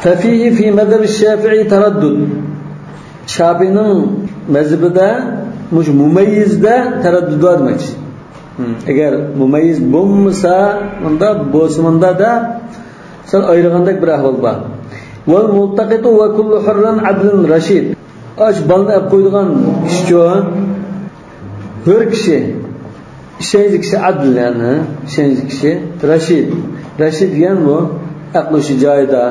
ففيه في مذهب الشافعي تردد. Şafii'nin mezhebinde mumayyizde taraddud var demek. Eğer mumayyiz bo'lmasa, unda bo'lsa da sal ayirgandek bir ahvol bor. Vel multaqitu ve kullu hurrin adlin rashid. Aç balni olib qo'ydigan kishi hur kishi, ishonchli kishi, adl ya'ni ishonchli kishi, rashid. Rashid degan bu aqli hushi joyida,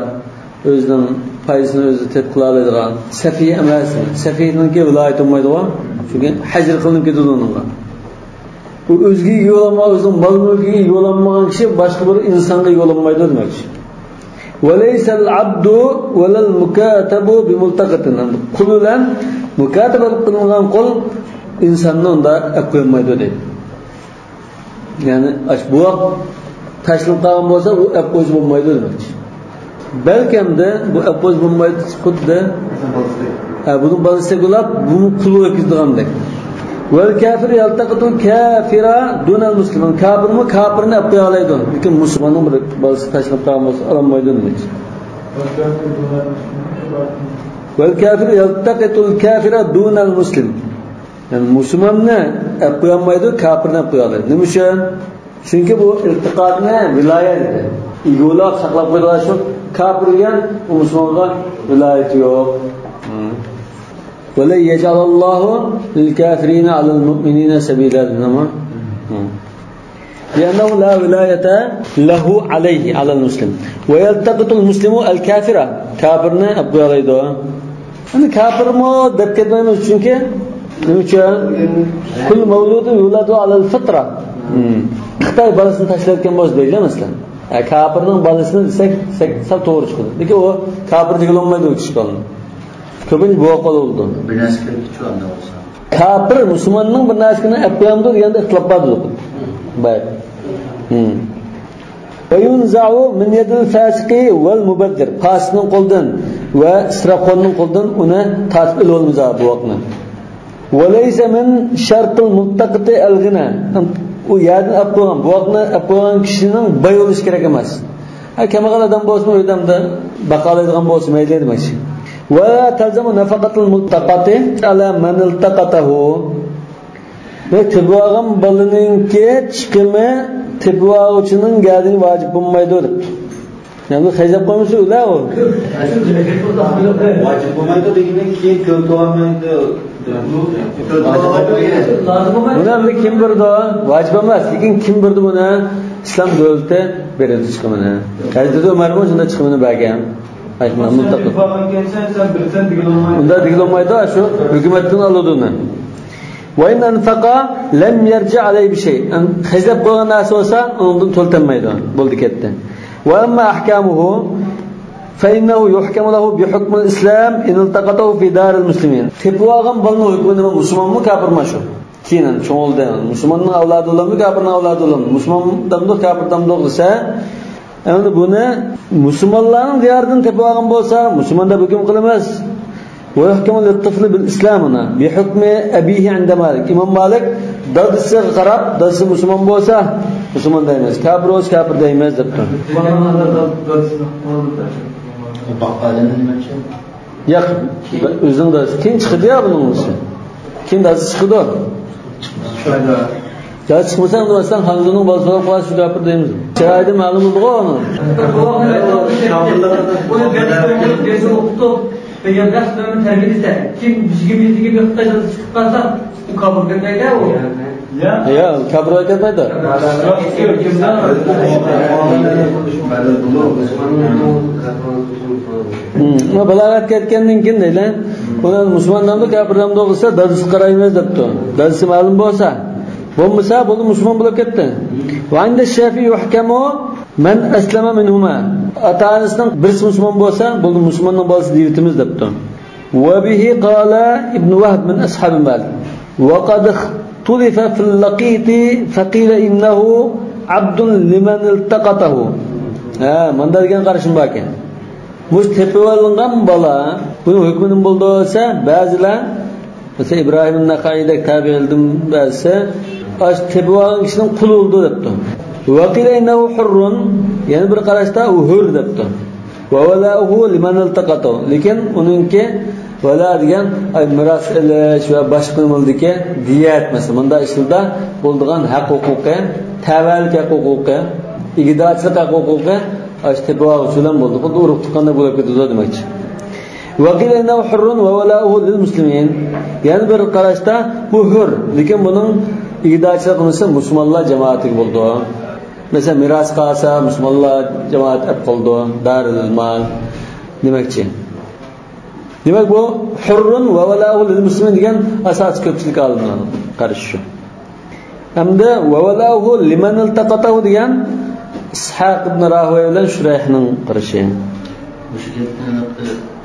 o'zining foydasini o'zi tep qila oladigan, safiy emas. Safiyninki viloyat bo'lmaydigan, chunki hajr qilinib ketadi unga. U o'ziga yo'lanma, o'zining mol mulkiga yo'lanmagan kishi boshqa bir insonga yo'lanmaydi demak. وَلَيْسَ الْعَبْدُ وَلَا الْمُكَاتَبُ بِمُلْتَقِطٍ. Qul bilan mukataba qilingan qul insonni unda olib qo'ymaydi deydi. Ya'ni buvoq tashlanib qolgan bo'lsa, u olib qo'yish bo'lmaydi demak. Balkamda bu olib qo'yish bo'lmaydi xuddi buni bolasi bo'lib, buni qul o'tkazdigandek. Vel kafir yaltaqitu kafira dunal muslimin. Kafirmi kafirni olib qo'ya oladi, lekin musulmonning bir bolasi tashlanib qolgan bo'lsa, olmaydi demak. Vel kafir yaltaqitu kafira dunal muslim. Ya'ni musulmonni olib qo'yolmaydi, kafirni olib qo'ya oladi. Nima uchun? Chunki bu iltiqotni viloyat dedi. Yo'lab saqlab qo'ydilar shu kafirga, u musulmonga viloyati yo'q. وَلَنْ يَجْعَلَ اللّٰهُ لِلْكَافِرِينَ عَلَى الْمُؤْمِنِينَ سَبِيلًا. لأنه لا ولاية له عليه على المسلم ويلتقط المسلم الكافرة كافرني أبقى عليه. أنا كافر ما دبكت ما يمز چونك كل مولود يولد على الفطرة. Xitoy bolasini tashlayotgan bo'lsa deydi masalan. Kofirning bolasini desak sal to'g'ri chiqadi. Lekin u kofir degan bo'lmaydi u kishi qoldi. Ko'pincha bu qoldi. Bir narsa kirib chiqadi bo'lsa. Kofir musulmonning bir narsasini olib qo'yamdi deganda ixtilof bor dedi. Bay. Ve yunza'u min yedil fasiqi vel mubaddir. Fasiqning qo'lidan va israfxonning qo'lidan uni tortib olamiz bu vaqtni. Ve leysa min shartil muttaqiti al-ghina. U yerdan olib qo'ygan, buvoqni olib qo'ygan kishining boy bo'lishi kerak emas. Ha, kambag'al odam bo'lsa, o'ydamda baqa oladigan bo'lsa mayli demoqchi. Va talzamu nafaqatul muttaqati ala man iltaqatahu. Va tibog'im bolaninki chiqimi tibog'uchining gardini vojib bo'lmaydi debdi. Ya'ni xajab qo'ymasa ular u. Vojib bo'lmaydi degandan keyin ko'p olmaydi. Buni kim birdi? Vojib emas, lekin kim birdi buni? Islom davlati beradi chiqimini. Hazrati Umarmi shunda chiqimini bergan. Aytma muttaqi. Unda degan olmaydi, shu hukumatdan oladi uni. Va in anfaqa lam yarji alayhi bi shay. Xajlab qo'ygan narsa bo'lsa, undan to'ltanmaydi. Bo'ldi ketdi. Va amma ahkamuhu فإنه يحكم له بحكم الإسلام إن التقطه في دار المسلمين. Tepib bolani hukmi nima? Musulmonmi, kofirmi shu? Keyin cho'ng'ildi. Musulmonning avlodi bo'ladimi, kofirning avlodi bo'ladimi? Musulmondanmi, kofirdanmi desa, endi buni musulmonlarning diyoridan tepib olgan bo'lsa, musulmon deb hukm qilamiz. Va yuhkamu lit-tifli bil-islam bi hukmi abihi inda Malik. Imom Malik dadasiga qarab, dadasi musulmon bo'lsa, musulmon deymiz, kofir bo'lsa kofir deymiz debdi. Yo'q, o'zining dadasi keyin chiqdi ya buning o'zi. Keyin dadasi chiqdi. Dadasi chiqmasa, unda masalan Hanzuning bolasi bo'lib qolsa, shu kofir deymiz. Chiroyida ma'lum bo'ldi-ku uni. Kim bizga bir Xitoy dadasi chiqib qolsa, u kofir demaydi u. Ya, kofir aytmaydi. Balog'at ketgandan keyin deydi, uni musulmondan da kofirdan da bo'lsa, dadasi qaraymiz debdi. Dadasi ma'lum bo'lsa, bo'lmasa, bu musulmon bo'lib ketdi. Va inda Shafiy yuhkamu man aslama minhuma. Ota-onasining birisi musulmon bo'lsa, bu musulmonning bolasi deyitimiz debdi. Va bihi qala ibn Wahb min ashab Malik. Va qad اختلف في اللقيط فقيل إنه عبد لمن التقطه. Ha, menda degan qarashim bor ekan. Mush tepib olingan bola, buning hukmi nima bo'ldi desa, ba'zilar masalan Ibrohim Naqaydek tabiildim ba'zisi, ash tepib olgan kishining quli bo'ldi debdi. Va qila innahu hurrun, yana bir qarashda u hur debdi. Va walauhu liman iltaqatahu. Lekin uningki vala degan ay miros ilish va boshqa nimaldiki diyat masalan bunda ishlarda bo'ldigan haq huquqi, tavallik haq huquqi, igdorchilik haq huquqi ash tepib bilan bo'ldi. Xuddi urug' tuqqanda bo'lib ketadi demakchi. Va qila innahu hurrun va walauhu lil muslimin. Yana bir qarashda bu hur, lekin buning igdorchilik qilmasa musulmonlar jamoatiga bo'ldi. Masalan miros qolsa musulmonlar jamoat olib qoldi, darul mal demakchi. Demak bu hurrun va valauhu lil muslimin degan asosiy ko'pchilik olimlarning qarashi shu. Hamda va valauhu liman iltaqatahu degan Ishoq ibn Rahoviy bilan Shurayhning qarashi. O'sha gapni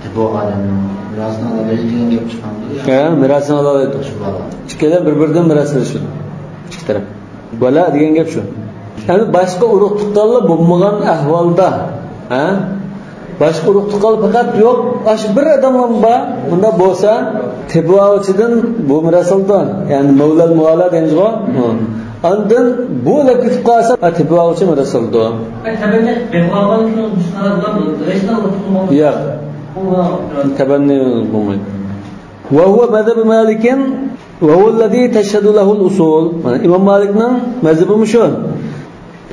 tepib olgan mirosni oladi degan gap chiqqandi. Ha, mirosni oladi. Ikkala bir-biridan miros olishadi. Ikki taraf. Vala degan gap shu. Ya'ni boshqa urug' tuqqanlar bo'lmagan ahvolda, ha? Boshqa urug' tuqqan faqat yo'q, ash bir odam bor, bunda bo'lsa, tepib bu miros oldi. Ya'ni mavlal muvala deymiz-ku. Ondan bu lab ketib qolsa, tepib miros oldi. Yo'q. Tabanni bo'lmaydi. Va huwa mazhab Malik va huwa allazi tashhadu lahu al-usul. Mana Imom Malikning mazhabi shu.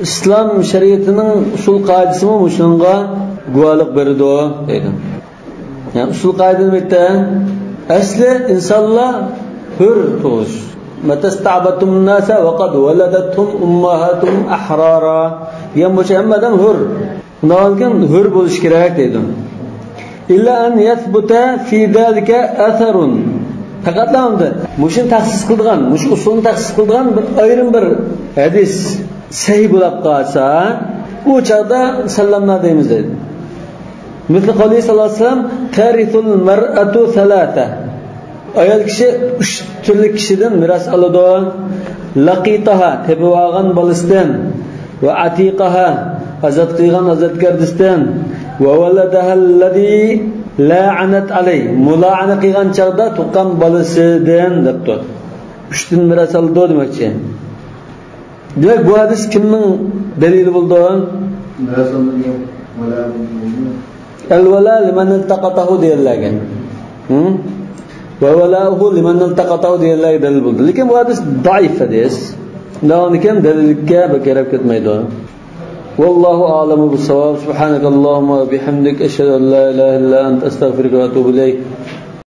Islom shariatining usul qoidasimi shunga guvohlik beradi deydi. Ya'ni usul qoida nima? Asli insonlar hur tug'ish. Matasta'batum nasa va qad waladatum ummahatum ahrara. Degan bo'lsa hamma odam hur. Undan keyin hur bo'lish kerak deydi. Illa an yathbuta fi zalika atharun. Faqat endi mushuni taxsis qilgan, mush usulni taxsis qilgan bir ayrim bir hadis sahih bo'lib qolsa, u chaqda sallamna deymiz deydi. Misli qoli sallallohu alayhi vasallam tarithul mar'atu thalatha. Ayol kishi 3 turli kishidan meros oladi. Laqitaha tepib olgan bolasidan va atiqaha azat qilgan azatgardisidan va waladaha allazi la'anat alay mula'ana qilgan chaqda tuqqan bolasidan debdi. 3 dan meros oladi demakchi. Demak, bu hadis kimning dalili bo'ldi? Meros oladigan vala al-vala liman iltaqatahu deyilgan. Va vala'uhu liman iltaqatahu deyilgan dalil bo'ldi. Lekin bu hadis zaif hadis. Lekin dalilga kerak ketmaydi. والله أعلم بالصواب. سبحانك اللهم وبحمدك أشهد أن لا إله إلا أنت أستغفرك وأتوب إليك.